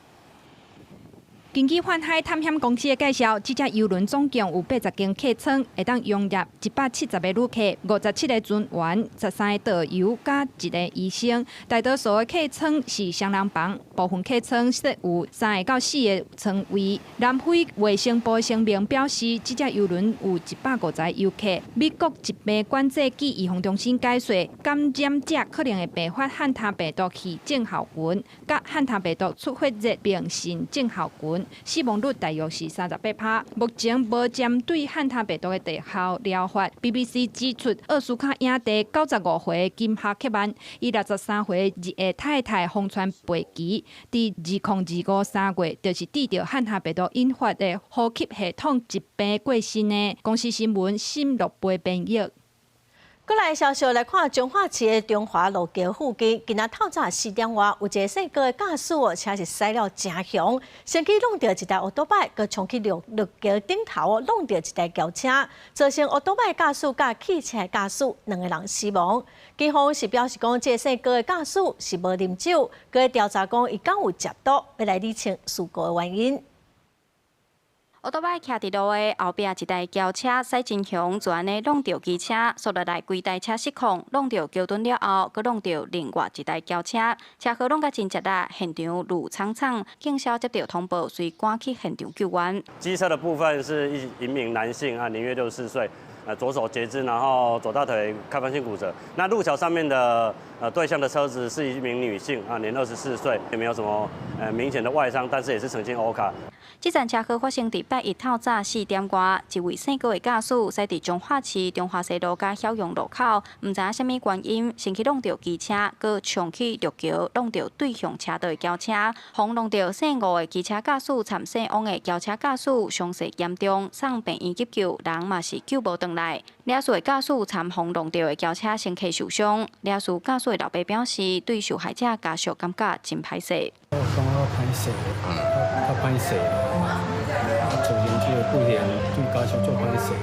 根據泛海探險公司的介紹，這隻郵輪總共有80間客艙，會當容納170個旅客、57個船員、13個導遊佮一个醫生。大多數的客艙是雙人房，部分客艙設有三個到四個床位。南非衛生部聲明表示，這隻郵輪有150個遊客。美國疾病管制暨預防中心解說，感染者可能會併發漢他病毒氣症候群，佮漢他病毒出血熱病腎症候群。死亡率大約是38%。目前無針對漢他病毒的特效療法。BBC 指出，奧斯卡影帝95歲金哈克曼，伊63歲日裔太太風川貝奇，佇2025 3月就是得著漢他病毒引發的呼吸系統疾病過身的。公視新聞沈樂貝編譯。閣來消息來看，彰化市的中華路橋附近，今仔透早4點外，有一个姓郭的駕駛哦，車是駛了誠兇，先去挵著一台歐多擺，閣衝去綠綠橋頂頭哦，挵著一台轎車，造成歐多擺駕駛佮汽車駕駛兩个人死亡。警方是表示講，這个姓郭的駕駛是無啉酒，閣調查講伊敢有食毒，欲來理清事故的原因。歐多擺徛佇路的後壁一台轎車駛真兇，就按呢挵著機車，煞落來規台車失控，挵著橋墩了後，閣挵著另外一台轎車，車禍挵甲真捷力，現場怒悖悖，警消接著通報，隨趕去現場救援。機車的部分是一名男性啊，年約64歲，左手截肢，然後左大腿開放性骨折。那路橋上面的對向的車子是一名女性啊，年24歲，也沒有什麼明顯的外傷，但是也是曾經歐卡。這場車禍發生佇拜一透早4點外，一位姓郭的駕駛駛佇彰化市中華西路佮曉陽路口，毋知影啥物原因，先去挵著機車，閣衝去陸橋挵著對向車道的轎車，予挵著姓吳的機車駕駛參姓王的轎車駕駛傷勢嚴重，送病院急救，人嘛是救無轉來。肇事的駕駛參予挵著的轎車乘客受傷，肇事駕駛的老爸表示，對受害者家屬感覺真歹勢。我感覺歹勢，較歹勢，造成這個過程對家屬足歹勢。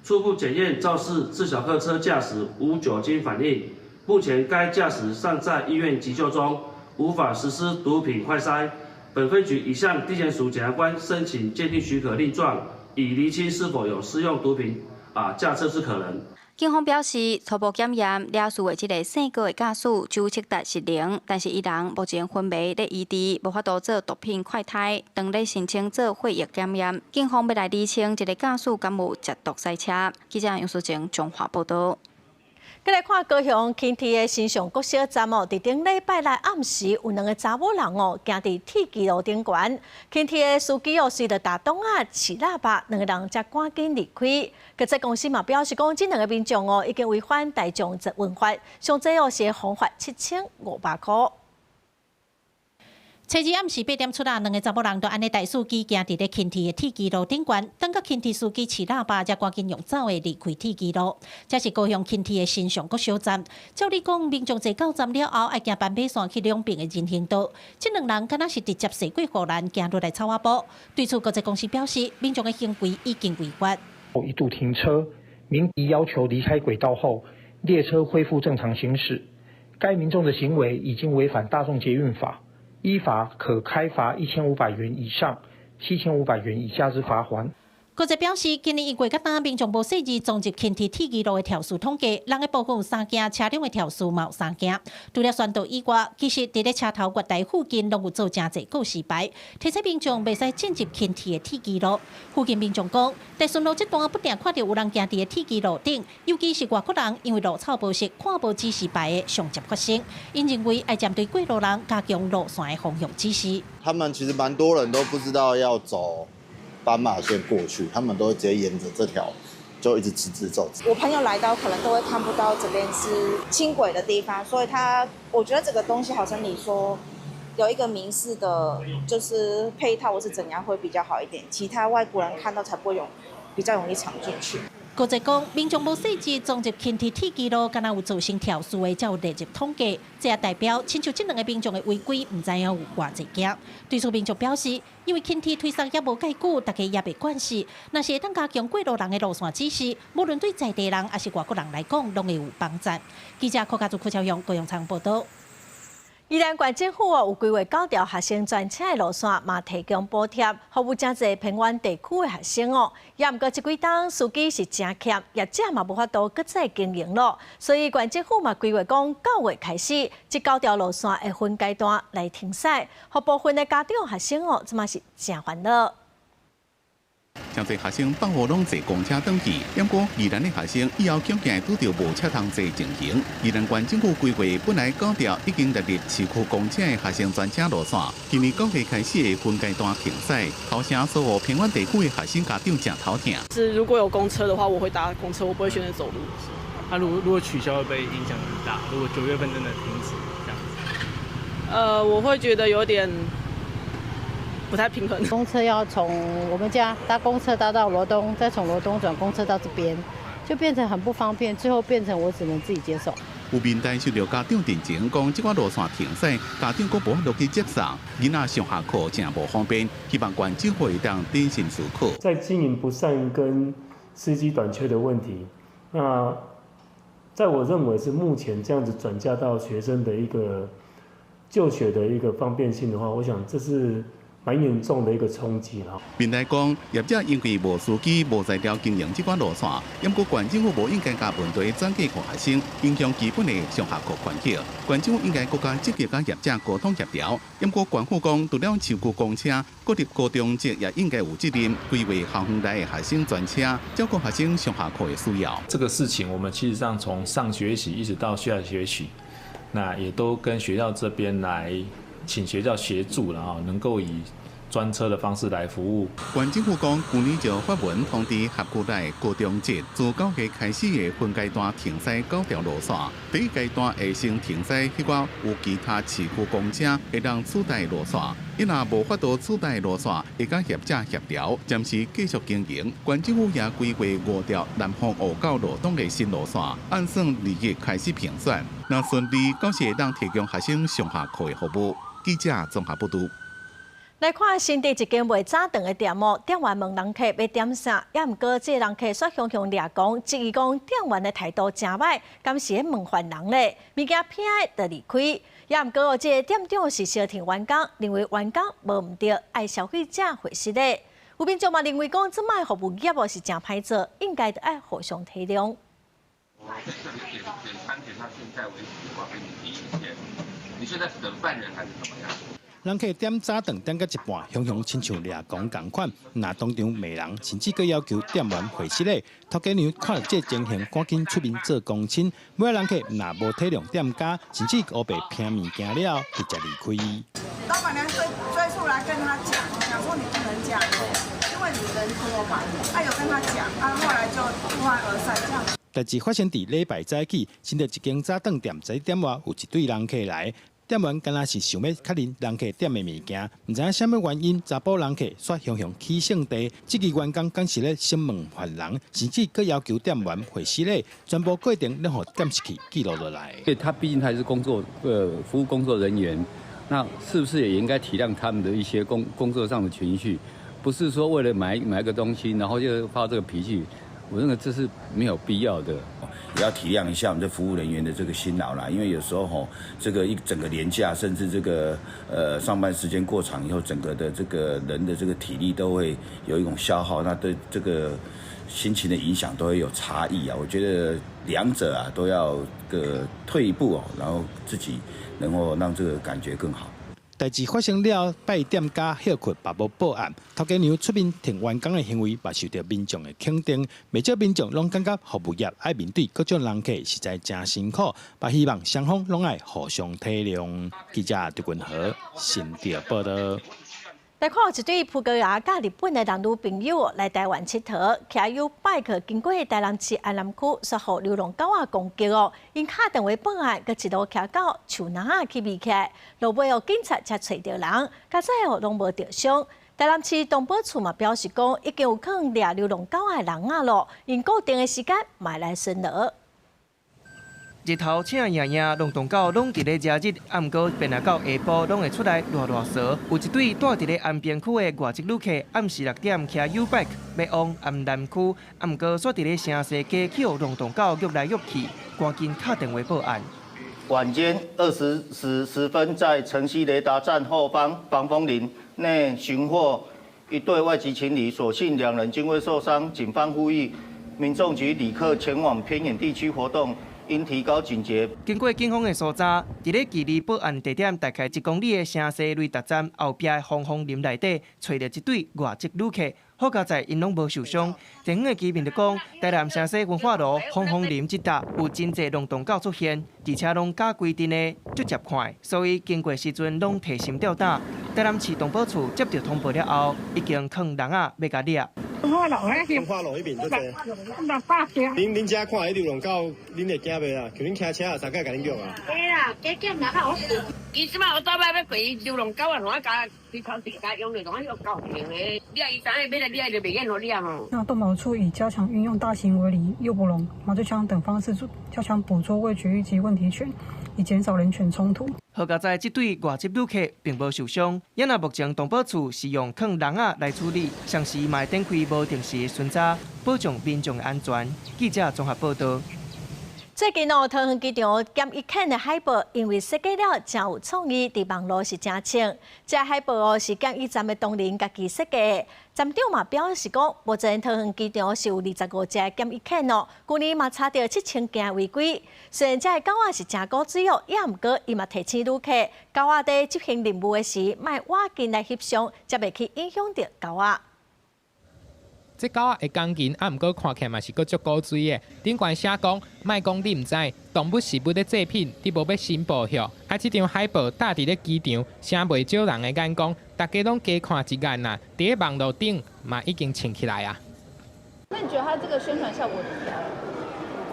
初步檢驗肇事自小客車駕駛無酒精反應，目前該駕駛尚在醫院急救中，無法實施毒品快篩。本分局已向地檢署檢察官申請鑑定許可令狀，以釐清是否有施用毒品駕車之可能。警方表示，初步檢驗，肇事的這个姓郭的駕駛酒測值是零，但是伊人目前昏迷咧醫治，無法度做毒品快篩，當咧申請做血液檢驗。警方欲來釐清這个駕駛敢有食毒駛車。記者楊淑靜彰化報導。閣來看高雄輕鐵的新上國小站哦，佇頂禮拜六暗時有兩个查某人哦，行佇鐵支路頂懸，輕鐵的司機哦，隨著踏擋仔飼喇叭，兩个人才趕緊離開。客載公司嘛表示講，這兩个民眾哦，已經違反大眾捷運法，上濟哦是會罰7500塊。初二暗時8點出來，兩个查某人就按呢台司機行佇咧輕鐵的鐵支路頂懸，等到輕鐵司機飼喇叭，才趕緊用走的離開鐵支路。這是高雄輕鐵的新上國小站。照理講，民眾坐到站了後，愛行斑馬線去兩邊的人行道。這兩人敢若是直接踅過護欄，行落來草仔埔。對此，國際公司表示，民眾的行為已經違法。一度停車，鳴笛要求離開軌道後，列車恢復正常行駛。該民眾的行為已經違反大眾捷運法。依法可開罰1500元以上7500元以下之罰鍰。閣再表示，今年一月到今，民眾無細緻綜集輕鐵鐵支路的肇事統計，人的部分有三件，車輛的肇事嘛有三件。除了宣導以外，其實佇咧車頭月台附近攏有做誠濟告示牌，提醒民眾袂使進入輕鐵的鐵支路。附近民眾講，在順路這段不定看著有人行佇咧鐵支路頂，尤其是外國人，因為路草無熟，看無指示牌的常常發生。𪜶認為愛針對過路人加強路線的方向指示。他們其實蠻多人都不知道要走斑馬線過去，他們都會直接沿着這條就一直直直走。我朋友來到可能都會看不到這邊是輕軌的地方，所以他我覺得這個東西好像你說有一個明示的，就是配套或是怎樣會比較好一點，其他外國人看到才不會有比較容易闖進去。閣再講，民眾無細緻綜集輕鐵鐵支路，敢若有造成肇事的，才有列入統計。這也代表，親像這兩个民眾的違規，毋知影有偌濟件。對此民眾表示，因為輕鐵推捒猶無蓋久，大家也袂慣勢。若是會當加強過路人的路線指示，無論對在地人抑是外國人來講，攏會有幫助。記者柯家祖、柯超勇、高永昌報導。宜蘭縣政府哦，有規劃九條學生專車的路線，嘛提供補貼，予有誠濟偏遠地區的學生哦。也毋過這幾冬司機是誠欠，業者嘛無法度閣再經營咯。所以縣政府嘛規劃講，9月開始，這九條路線會分階段來停駛，予部分的家長學生哦，這嘛是誠煩惱。誠濟學生放學攏坐公車轉去，毋過宜蘭的學生以後恐驚會拄著無車通坐情形。宜蘭縣政府規劃本來九條已經列入市區公車的學生專車路線，今年9月開始會分階段停駛，頭城所有偏遠地區的學生家長誠頭疼。是如果有公車的話，我會搭公車，我不會選擇走路。那如果取消會不會影響很大？如果9月份真的停止這樣子？我會覺得有點不太平衡。公車要從我們家搭公車搭到羅東，再從羅東轉公車到這邊，就變成很不方便。最後變成我只能自己接送。有面台受著家長陳情，講這款路線停駛，家長閣無法度去接送，囡仔上下課誠無方便，希望縣政府會當謹慎思考。在經營不善跟司機短缺的問題，那在我認為是目前這樣子轉嫁到學生的一個就學的一個方便性的話，我想這是蠻嚴重的一個衝擊啦。面來講，業者因為無司機、無材料經營這款路線，毋過縣政府無應該共問題轉嫁予學生，影響基本的上下課權益。縣政府應該閣較積極佮業者溝通協調。毋過縣府講，除了市區公車，國立高中職也應該有責任規劃校園內的學生專車，照顧學生上下課的需要。這個事情，我們其實上從上學期一直到下學期，那也都跟學校這邊來請學校協助，然後能夠以專車的方式來服務。縣政府講，去年就發文通知轄區內高中職，自9月開始會分階段停駛九條路線。第一階段會先停駛彼寡有其他市區公車會當取代路線，伊若無法度取代路線，會佮業者協調，暫時繼續經營。縣政府也規劃五條南方澳到羅東的新路線，按算2月開始評選，若順利，到時會當提供學生上下課的服務。記者綜合報導。來看新竹一間賣早頓的店哦，店員問人客欲點啥，也毋過這个人客煞雄雄掠狂，質疑講店員的態度誠䆀，敢是咧問犯人咧？物件偏的就離開。也毋過哦，這个店長是相挺員工，認為員工無毋對，愛消費者回失禮。有民眾嘛認為講，這擺服務業哦是誠歹做，應該著愛互相體諒。點餐點到現在為止，我給你提意見。你現在是等犯人還是怎麼樣？人客點早頓點到一半，雄雄親像掠狂仝款，若當場罵人，甚至閣要求店員回失禮。頭家娘看著這情形，趕緊出面做公親。尾仔人客若無體諒店家，甚至烏白拚物件了後，直接離開。老闆娘追出來跟他講，講說你不能這樣，因為你人多嘛。啊有跟他講，啊後來就不歡而散這樣。代誌發生佇禮拜早起，新竹一間早頓店11點外有一隊人客來。店員敢若是想欲確認人客點的物件，毋知影啥物原因，查埔人客煞雄雄起性地，這个員工敢是咧審問犯人，甚至閣要求店員回失禮，全部過程攏予監視器記錄落來。因為他畢竟還是工作，服務工作人員，那是不是也應該體諒他們的一些工作上的情緒？不是說為了買個東西，然後就發這個脾氣，我認為這是沒有必要的。也要體諒一下我們這服務人員的這個辛勞啦。因為有時候吼，這個一整個連假，甚至這個上班時間過長以後，整個的這個人的這個體力都會有一種消耗，那對這個心情的影響都會有差異啊。我覺得兩者啊都要個退一步哦，然後自己能夠讓這個感覺更好。代誌發生了，拜店家歇睏，嘛無報案，頭家娘出面挺員工的行為，嘛受著民眾的肯定。袂少民眾攏感覺服務業愛面對各種人客，實在誠辛苦，嘛希望雙方攏愛互相體諒。記者張君和新竹報導。來看一對葡萄牙佮日本的男女朋友來台灣𨑨迌，騎 YouBike 經過台南市安南區，煞予流浪狗仔攻擊哦。𪜶敲電話報案，閣一路騎到樹林仔去避起來，路尾哦警察才揣著人，佳哉哦攏無著傷。台南市動保處嘛表示講，已經有囥掠流浪狗仔的籠仔囉，𪜶固定的時間嘛會來巡邏。日頭赤炎炎，浪動狗攏佇咧遮日，啊，毋過變來到下晡，攏會出來賴賴趖。有一對蹛佇咧安平區的外籍旅客，暗時6點騎 YouBike 欲往安南區，啊，毋過煞佇咧城西街去予浪動狗虐來虐去，趕緊敲電話報案。晚間20時10分，在城西雷達站後方防風林內尋獲一對外籍情侶，所幸兩人均未受傷。警方呼籲民眾及旅客前往偏遠地區活動，應提高警覺。經過警方的搜查，佇咧距離報案地點大概1公里的城西雷達站後壁的防風林內底，揣著一對外籍旅客。好佳哉，𪜶攏無受傷。地方的居民就講，台南城西文化路防風林這搭有真濟浪動狗出現，而且攏佮規陣的足捷看，所以經過時陣攏提心吊膽。台南市動保處接著通報了後，已經囥籠仔欲共掠。文化路文化路彼邊足濟。600隻。恁遮看彼流浪狗，恁會驚袂啊？像恁騎車啊，啥個共恁叫啊？會啦，加減啦，較好。伊這擺有倒擺欲過流浪狗啊，攏愛共對頭地共用著，攏愛狗型的。掠伊知影欲來掠就袂免予掠吼。那動保處已加強運用大型圍籬、誘捕籠、麻醉槍等方式，加強捕捉未絕育及問題犬，以減少人犬衝突。好佳哉，這對外籍旅客並無受傷。也若目前動保處是用囥籠仔來處理，同時嘛會展開無定時的巡查，保障民眾的安全。記者綜合報導。最近哦，桃園機場檢疫犬的海報，因為設計了誠有創意，佇網路是誠衝。這海報哦是檢疫站的同仁家己設計的。站長嘛表示講，目前桃園機場是有25隻檢疫犬哦，舊年嘛查著7000件違規。雖然這个狗仔是誠古錐哦，也毋過伊嘛提醒旅客，狗仔佇執行任務的時，莫倚近來翕相，才袂去影響著狗仔。這狗仔的鋼筋，啊，毋過看起來嘛是閣足古錐的。頂懸寫講，莫講你毋知，動物食物的製品，你無欲申報吼。啊，這張海報貼佇咧機場，成袂少人的眼光，大家攏加看一眼啊。佇咧網路頂嘛已經衝起來啊。那你覺得它這個宣傳效果怎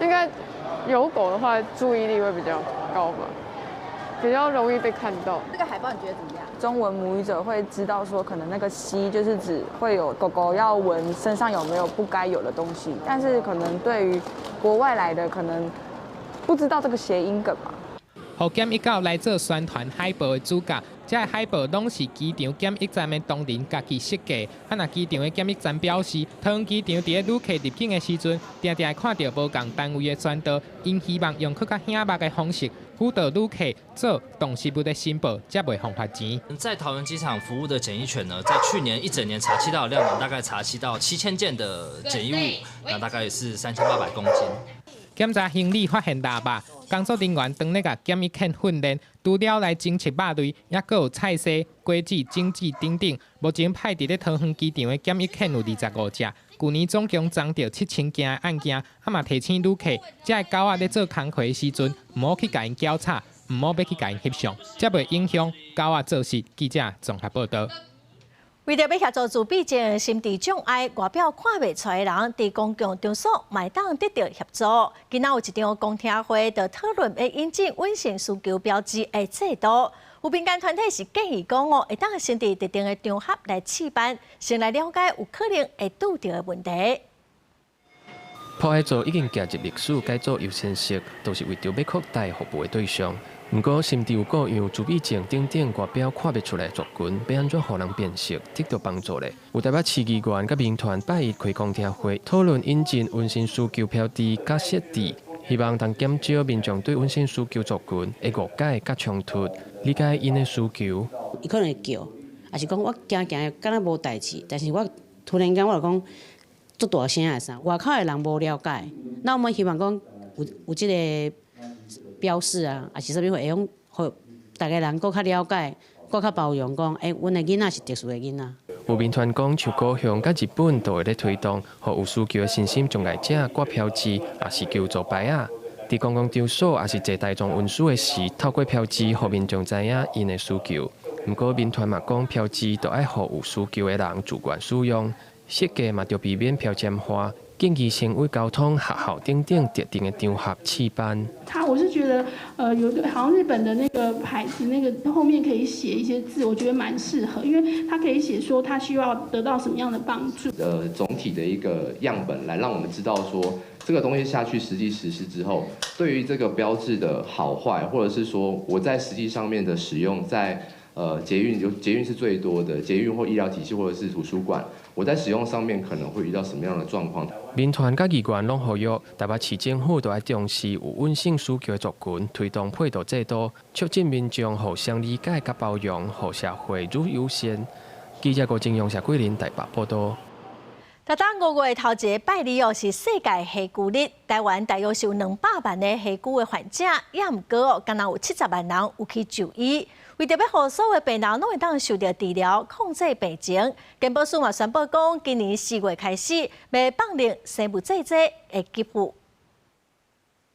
麼樣？應該有狗的話，注意力會比較高吧，比較容易被看到。這個海報你覺得怎麼樣？中文母語者會知道說，可能那個吸就是指會有狗狗要聞身上有沒有不該有的東西，但是可能對於國外來的，可能不知道這個諧音梗嘛。予檢疫狗來做宣傳海報的主角，這个海報攏是機場檢疫站的同仁家己設計。啊，若機場的檢疫站表示，桃園機場佇咧旅客入境的時陣，定定會看著無仝單位的宣導，𪜶希望用閣較醒目的方式輔導旅客做動食物的申報，才袂予罰錢。在桃園機場服務的檢疫犬呢，在去年一整年查緝到的量呢，大概查緝到7000件的檢疫物，那大概也是3800公斤。檢查行李發現臘肉，工作人員當咧共檢疫犬訓練，除了來偵測肉類，猶閣有菜蔬、果子、種子等等。目前派佇咧桃園機場的檢疫犬有25隻，舊年總共偵著7000件的案件，啊嘛提醒旅客，這个狗仔咧做工課的時陣，毋好去共𪜶攪吵，毋好欲去共𪜶翕相，才袂影響狗仔做事。記者綜合報導。為著欲協助自閉症、心智障礙、外表看袂出來的人，佇公共場所嘛會當得著協助。今仔有一場公聽會，就討論欲引進隱性需求標誌的制度。有民間團體是建議講哦，會當先佇特定的場合來試辦，先來了解有可能會拄著的問題。破壞做已經行入歷史，改做優先色，都是為著欲擴大服務的對象。毋過，心智有過樣自閉症等等外表看袂出來族群，欲按怎予人辨識，得著幫助咧？有台北市議員佮民團拜一開公聽會，討論引進隱性需求標誌佮設置。希望通減少民眾對隱性需求族群的誤解佮衝突，理解𪜶的需求。伊可能會叫，抑是講我行行敢若無代誌，但是我突然間我就講足大聲的啥，外口的人無了解。那我們希望講有這个標示啊，抑是啥物會用，予逐个人閣較了解，閣較包容，講阮的囡仔是特殊的囡仔。有民團講，像高雄佮日本都會咧推動，予有需求的身心障礙者掛標誌，抑是求助牌仔。佇公共場所抑是坐大眾運輸的時，透過標誌，予民眾知影𪜶的需求。毋過民團嘛講，標誌著愛予有需求的人自願使用，設計嘛著避免標籤化。建議先為交通、學校等等特定的場合試辦。他我是覺得，有個好像日本的那個牌子，那個後面可以寫一些字，我覺得蠻適合，因為他可以寫說他需要得到什麼樣的幫助。總體的一個樣本，來讓我們知道說，這個東西下去實際實施之後，對於這個標誌的好壞，或者是說我在實際上面的使用，在捷運有捷運是最多的，捷運或醫療體系或者是圖書館，我在使用上面可能會遇到什麼樣的狀況？民團佮議員攏呼籲，台北市政府著愛重視有隱性需求的族群，推動配套制度，促進民眾互相理解佮包容，予社會愈友善。記者郭正陽、謝桂林台北報道。逐當5月頭一个拜二哦，是世界血球日。台灣大約是有200萬的血球的患者，也毋過哦，敢若有70萬人有去就醫。為著欲予所有病人攏會當受著治療、控制病情，健保署嘛宣布講，今年4月開始，欲放任生物製劑的給付。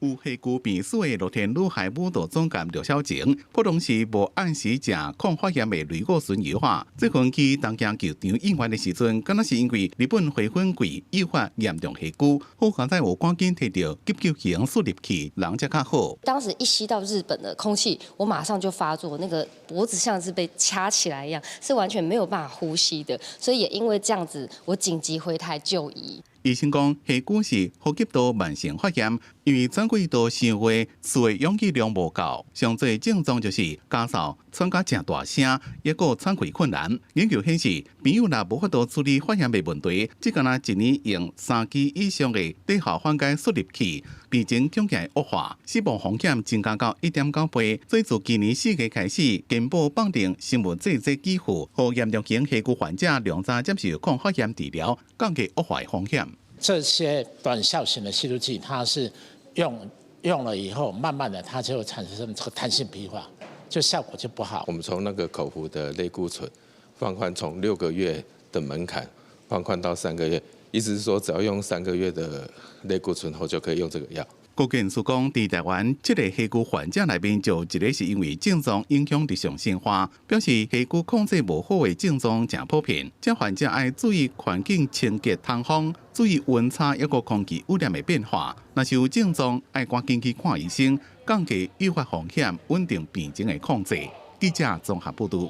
有血球病史的樂天女孩舞蹈總監劉曉晴，普通時無按時食抗發炎的類固醇藥啊。最近去東京球場應援的時陣，敢若是因為日本花粉季誘發嚴重血疽，好佳哉有趕緊提著急救型速入去，人才較好。當時一吸到日本的空氣，我馬上就發作，那個脖子像是被掐起來一樣，是完全沒有辦法呼吸的。所以也因為這樣子，我緊急回台就醫。醫生講，血疽是呼吸道慢性發炎，因為轉過道傷熱，水氧氣量無夠，上濟症狀就是咳嗽、喘甲誠大聲，抑閣喘氣困難。研究顯示，朋友若無法度處理發炎的問題，只干焦一年用3支以上的低效緩解速入器，病情恐驚會惡化，死亡風險增加到1.9倍。所以自今年4月開始，健保放任生物製劑給付，予嚴重型血疽患者量早接受抗發炎治療，降低惡化的風險。這些短效型的吸入劑，它是用了以後，慢慢的它就會產生這個彈性疲乏，就效果就不好。我們從那個口服的類固醇放寬，從6個月的門檻放寬到三個月，意思是說只要用三個月的類固醇後就可以用這個藥。國健署講，佇台灣這个血疽患者內面，就一个是因為症狀影響日常生活，表示血疽控制無好的症狀誠普遍。這患者愛注意環境清潔通風，注意溫差抑閣空氣污染的變化。若是有症狀，愛趕緊去看醫生，降低誘發風險，穩定病情的控制。記者綜合報導。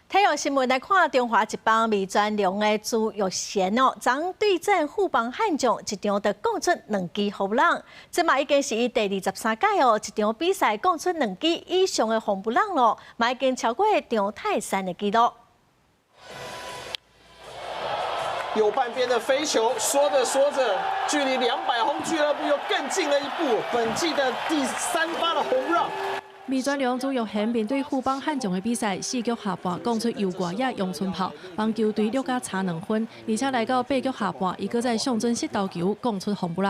體育新聞來看，中華職棒味全龍的朱育賢哦，昨對陣富邦悍將一場就摃出兩支轟塁，這嘛已經是伊第23屆哦，一場比賽摃出兩支以上的轟塁囉，嘛已經超過張泰山的紀錄。右半邊的飛球，說着說着，距離200轟俱樂部又更近了一步。本季的第三發的轟塁。味全龍朱育賢面對富邦悍將的比賽，四局下半摃出右外野陽春炮，幫球隊掠甲差2分，而且來到八局下半，伊閣再上準失投球，摃出轟塁。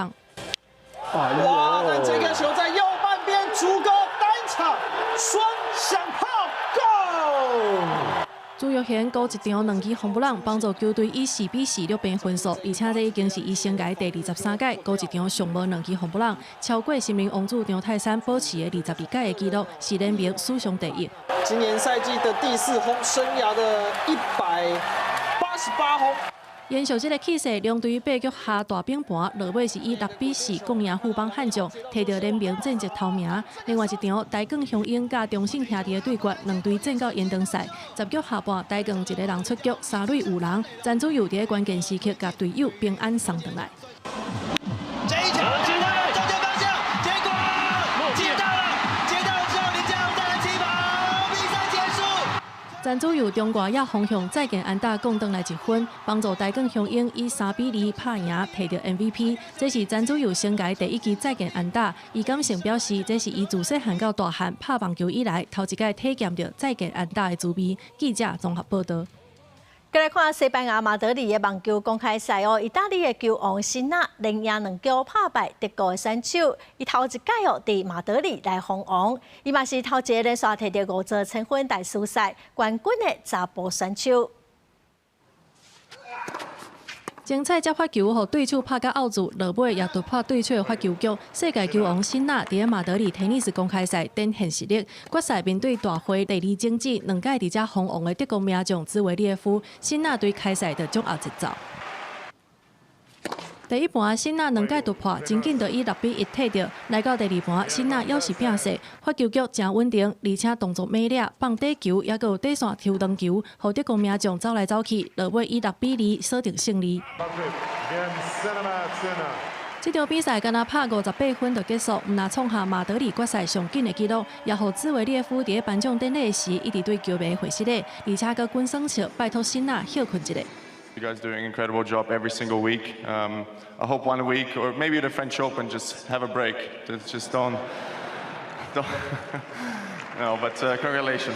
哇！但這個球在右半邊，主攻單場雙響炮，Go！朱育賢閣一場兩支轟塁，幫助球隊以4比4掠平分數，而且這已經是伊生涯第23屆閣一場上無兩支轟塁，超過森林王子張泰山保持的22屆的紀錄，是聯盟史上第一。今年賽季的第四轟，生涯的188轟。延續這个氣勢，龍隊八局下大反盤，落尾是以6比4攻贏富邦悍將，提著聯盟戰績頭名。另外一場，台鋼雄鷹佮中信兄弟的對決，兩隊戰到延長賽，10局下半，台鋼一个人出局，三壘有人，陳子佑佇關鍵時刻共隊友平安送轉來。這一球，中間方向，結果接到了，接到了之後，林家宏帶來起跑，比賽結束。陈子佑中外野方向再见安打攻转来一分，幫助台鋼雄鷹以3比2拍贏，提著 MVP。這是陳子佑生涯第一支再見安打，伊感性表示，這是伊自細漢到大漢拍棒球以來頭一擺體驗著再見安打的滋味。記者綜合報道。閣來看西班牙馬德里的網球公開賽哦，意大利的球王辛納連贏兩局拍敗德國的選手，伊頭一擺哦，佇馬德里來封王，伊嘛是頭一个連續提著五座千分大師賽冠軍的查埔選手。精彩接發球，予對手拍甲漚住，落尾也突破對手的發球局。世界球王辛納佇咧馬德里テニス公開賽展現實力，決賽面對大會第二種子兩屆佇遮封王的德國名將茲維列夫，辛納對開賽就掌握節奏。第一盤辛納兩擺突破，真緊就以6比1提著。來到第二盤，辛納猶是拼勢，發球局誠穩定，而且動作美麗，放短球抑閣有底線抽長球，予德國名將走來走去，落尾以6比2鎖定勝利。這場比賽干焦拍58分就結束，毋但創下馬德里決賽上緊的紀錄，也予茲維列夫佇咧頒獎典禮時一直對球迷會失禮，而且閣滾耍笑，拜託辛納歇睏一下。 You guys doing an incredible job every single week. I hope one week or maybe the French Open just have a break. Just don't, don't. No, but congratulations.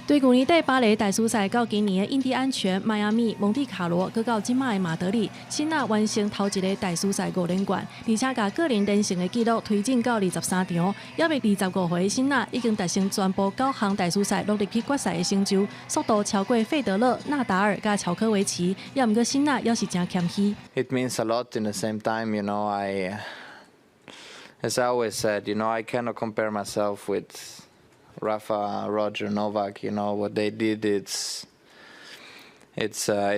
對舊年底巴黎大師賽到今年的印第安全、邁阿密、蒙地卡羅，閣到這擺的馬德里，辛納完成頭一个大師賽五連冠，而且共個人連勝的紀錄推進到23場，猶未25歲辛納已經達成全部九項大師賽攏入去決賽的成就，速度超過費德勒、納達爾佮喬科維奇，猶毋過辛納猶是誠謙虛。 It means a lot in the same time, as I always said, I cannot compare myself with Rafa, Roger, Novak. What they did, it's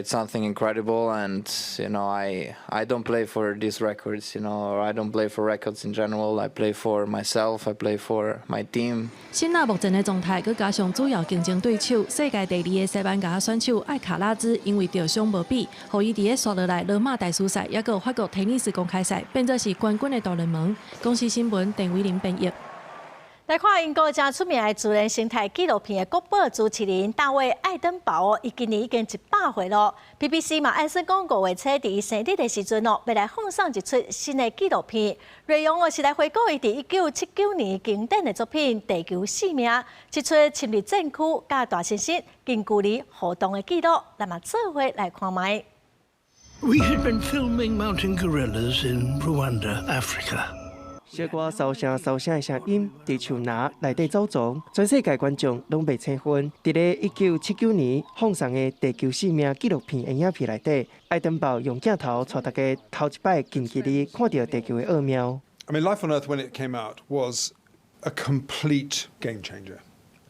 something incredible, and I don't play for these records, or I don't play for records in general. I play for myself. I play for my team. 辛納目前的狀態，閣加上主要競爭對手世界第二的西班牙選手艾卡拉茲，因為著傷無比，予伊佇咧紲落來羅馬大師賽，抑閣有法國テニス公開賽，變做是冠軍的大熱門。公視新聞鄧偉林編譯。來看英國誠出名的自然生態紀錄片的國寶主持人大衛愛登堡，伊今年已經100歲囉。BBC 嘛按算講五月初佇伊生日的時陣哦，欲來放送一齣新的紀錄片，內容哦是來回顧伊佇1979年經典的作品《地球生命》，這齣深入戰區佮大猩猩近距離互動的紀錄，咱嘛做伙來看覓。 We had been filming mountain gorillas in Rwanda, Africa. 小可梢聲梢聲的聲音，佇樹林內底走傱，全世界觀眾攏袂醒薰。佇咧1979年放送的《地球生命》紀錄片的影片內底，愛登堡用鏡頭帶大家頭一擺近距離看著地球的奧妙。 I mean, Life on Earth when it came out was a complete game changer.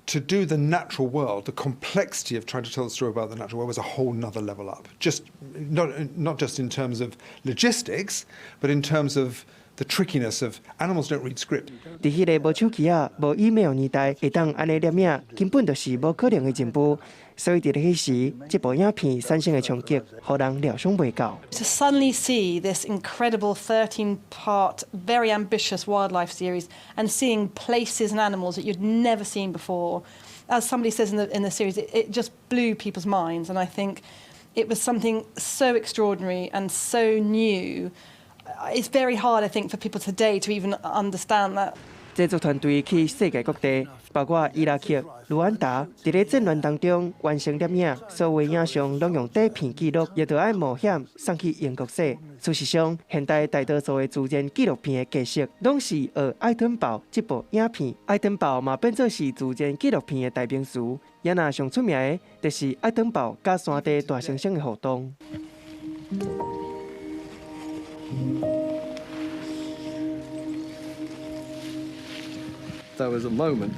To do the natural world, the complexity of trying to tell the story about the natural world was a whole nother level up. Just not just in terms of logistics, but in terms of the trickiness of animals don't read script. 佇彼个無手機仔、無 email 年代，會當按呢攝影，根本就是無可能的任務。所以佇咧彼時，這部影片產生的衝擊，予人料想袂到。 To suddenly see this incredible 13-part, very ambitious wildlife series and seeing places and animals that you'd never seen before, as somebody says in the series, it just blew people's minds. And I think it was something so extraordinary and so new. It's very hard, I think, for people today to even understand that. 製作團隊去世界各地，包括伊拉克、盧安達，佇咧戰亂當中完成攝影，所有影像攏用底片記錄，亦著愛冒險送去英國洗。事實上，現代大多數的自然紀錄片的格式，攏是學愛登堡這部影片。愛登堡嘛變做是自然紀錄片的代名詞。也若上出名的，就是愛登堡佮山地大猩猩的互動。 There was a moment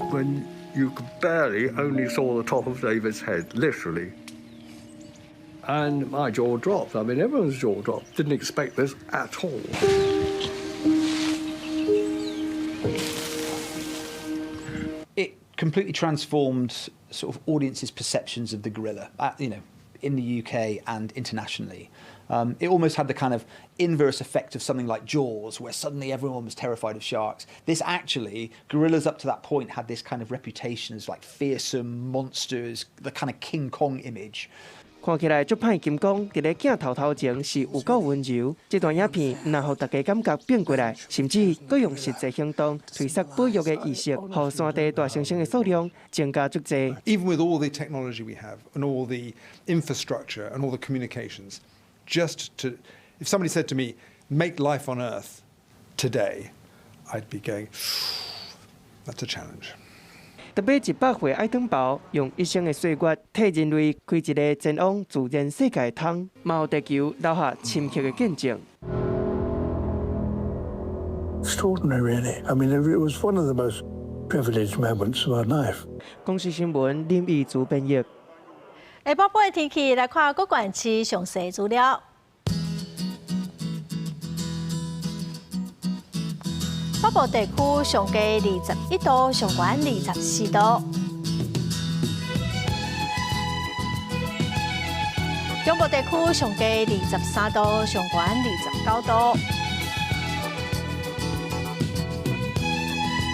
when you could barely only saw the top of David's head, literally. And my jaw dropped. I mean, everyone's jaw dropped. Didn't expect this at all. It completely transformed sort of audiences' perceptions of the gorilla. in the UK and internationally. It almost had the kind of inverse effect of something like Jaws, where suddenly everyone was terrified of sharks. This actually, gorillas up to that point had this kind of reputation as like fearsome monsters, the kind of King Kong image. 看起來足歹金剛，佇咧鏡頭頭前是有夠溫柔。這段影片若予大家感覺變過來，甚至閣用實際行動催促保育的意識，予山地大猩猩的數量增加足濟。 Even with all the technology we have and all the infrastructure and all the communications, just to, if somebody said to me, make life on Earth today, I'd be going, that's a challenge. 特別100歲愛登堡用一生的歲月替人類開一个前往自然世界的窗，嘛予地球留下深刻的見證。 Extraordinary, really. I mean, it was one of the most privileged moments of our life. 公視新聞林義主編譯。下晡晡的天氣來看各縣市詳細資料。北部地區上低21度，上懸24度。中部地區上低23度，上懸29度。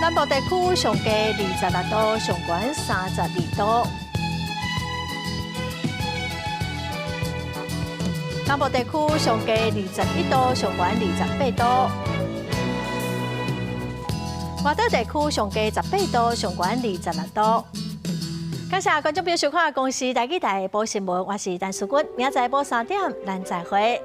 南部地區上低26度，上懸32度。東部地區上低21度，上懸28度。外島地區上低18度，上懸26度。感謝觀眾朋友收看《公視台語台報新聞》，我是陳淑君，明仔載晡3點，咱再會。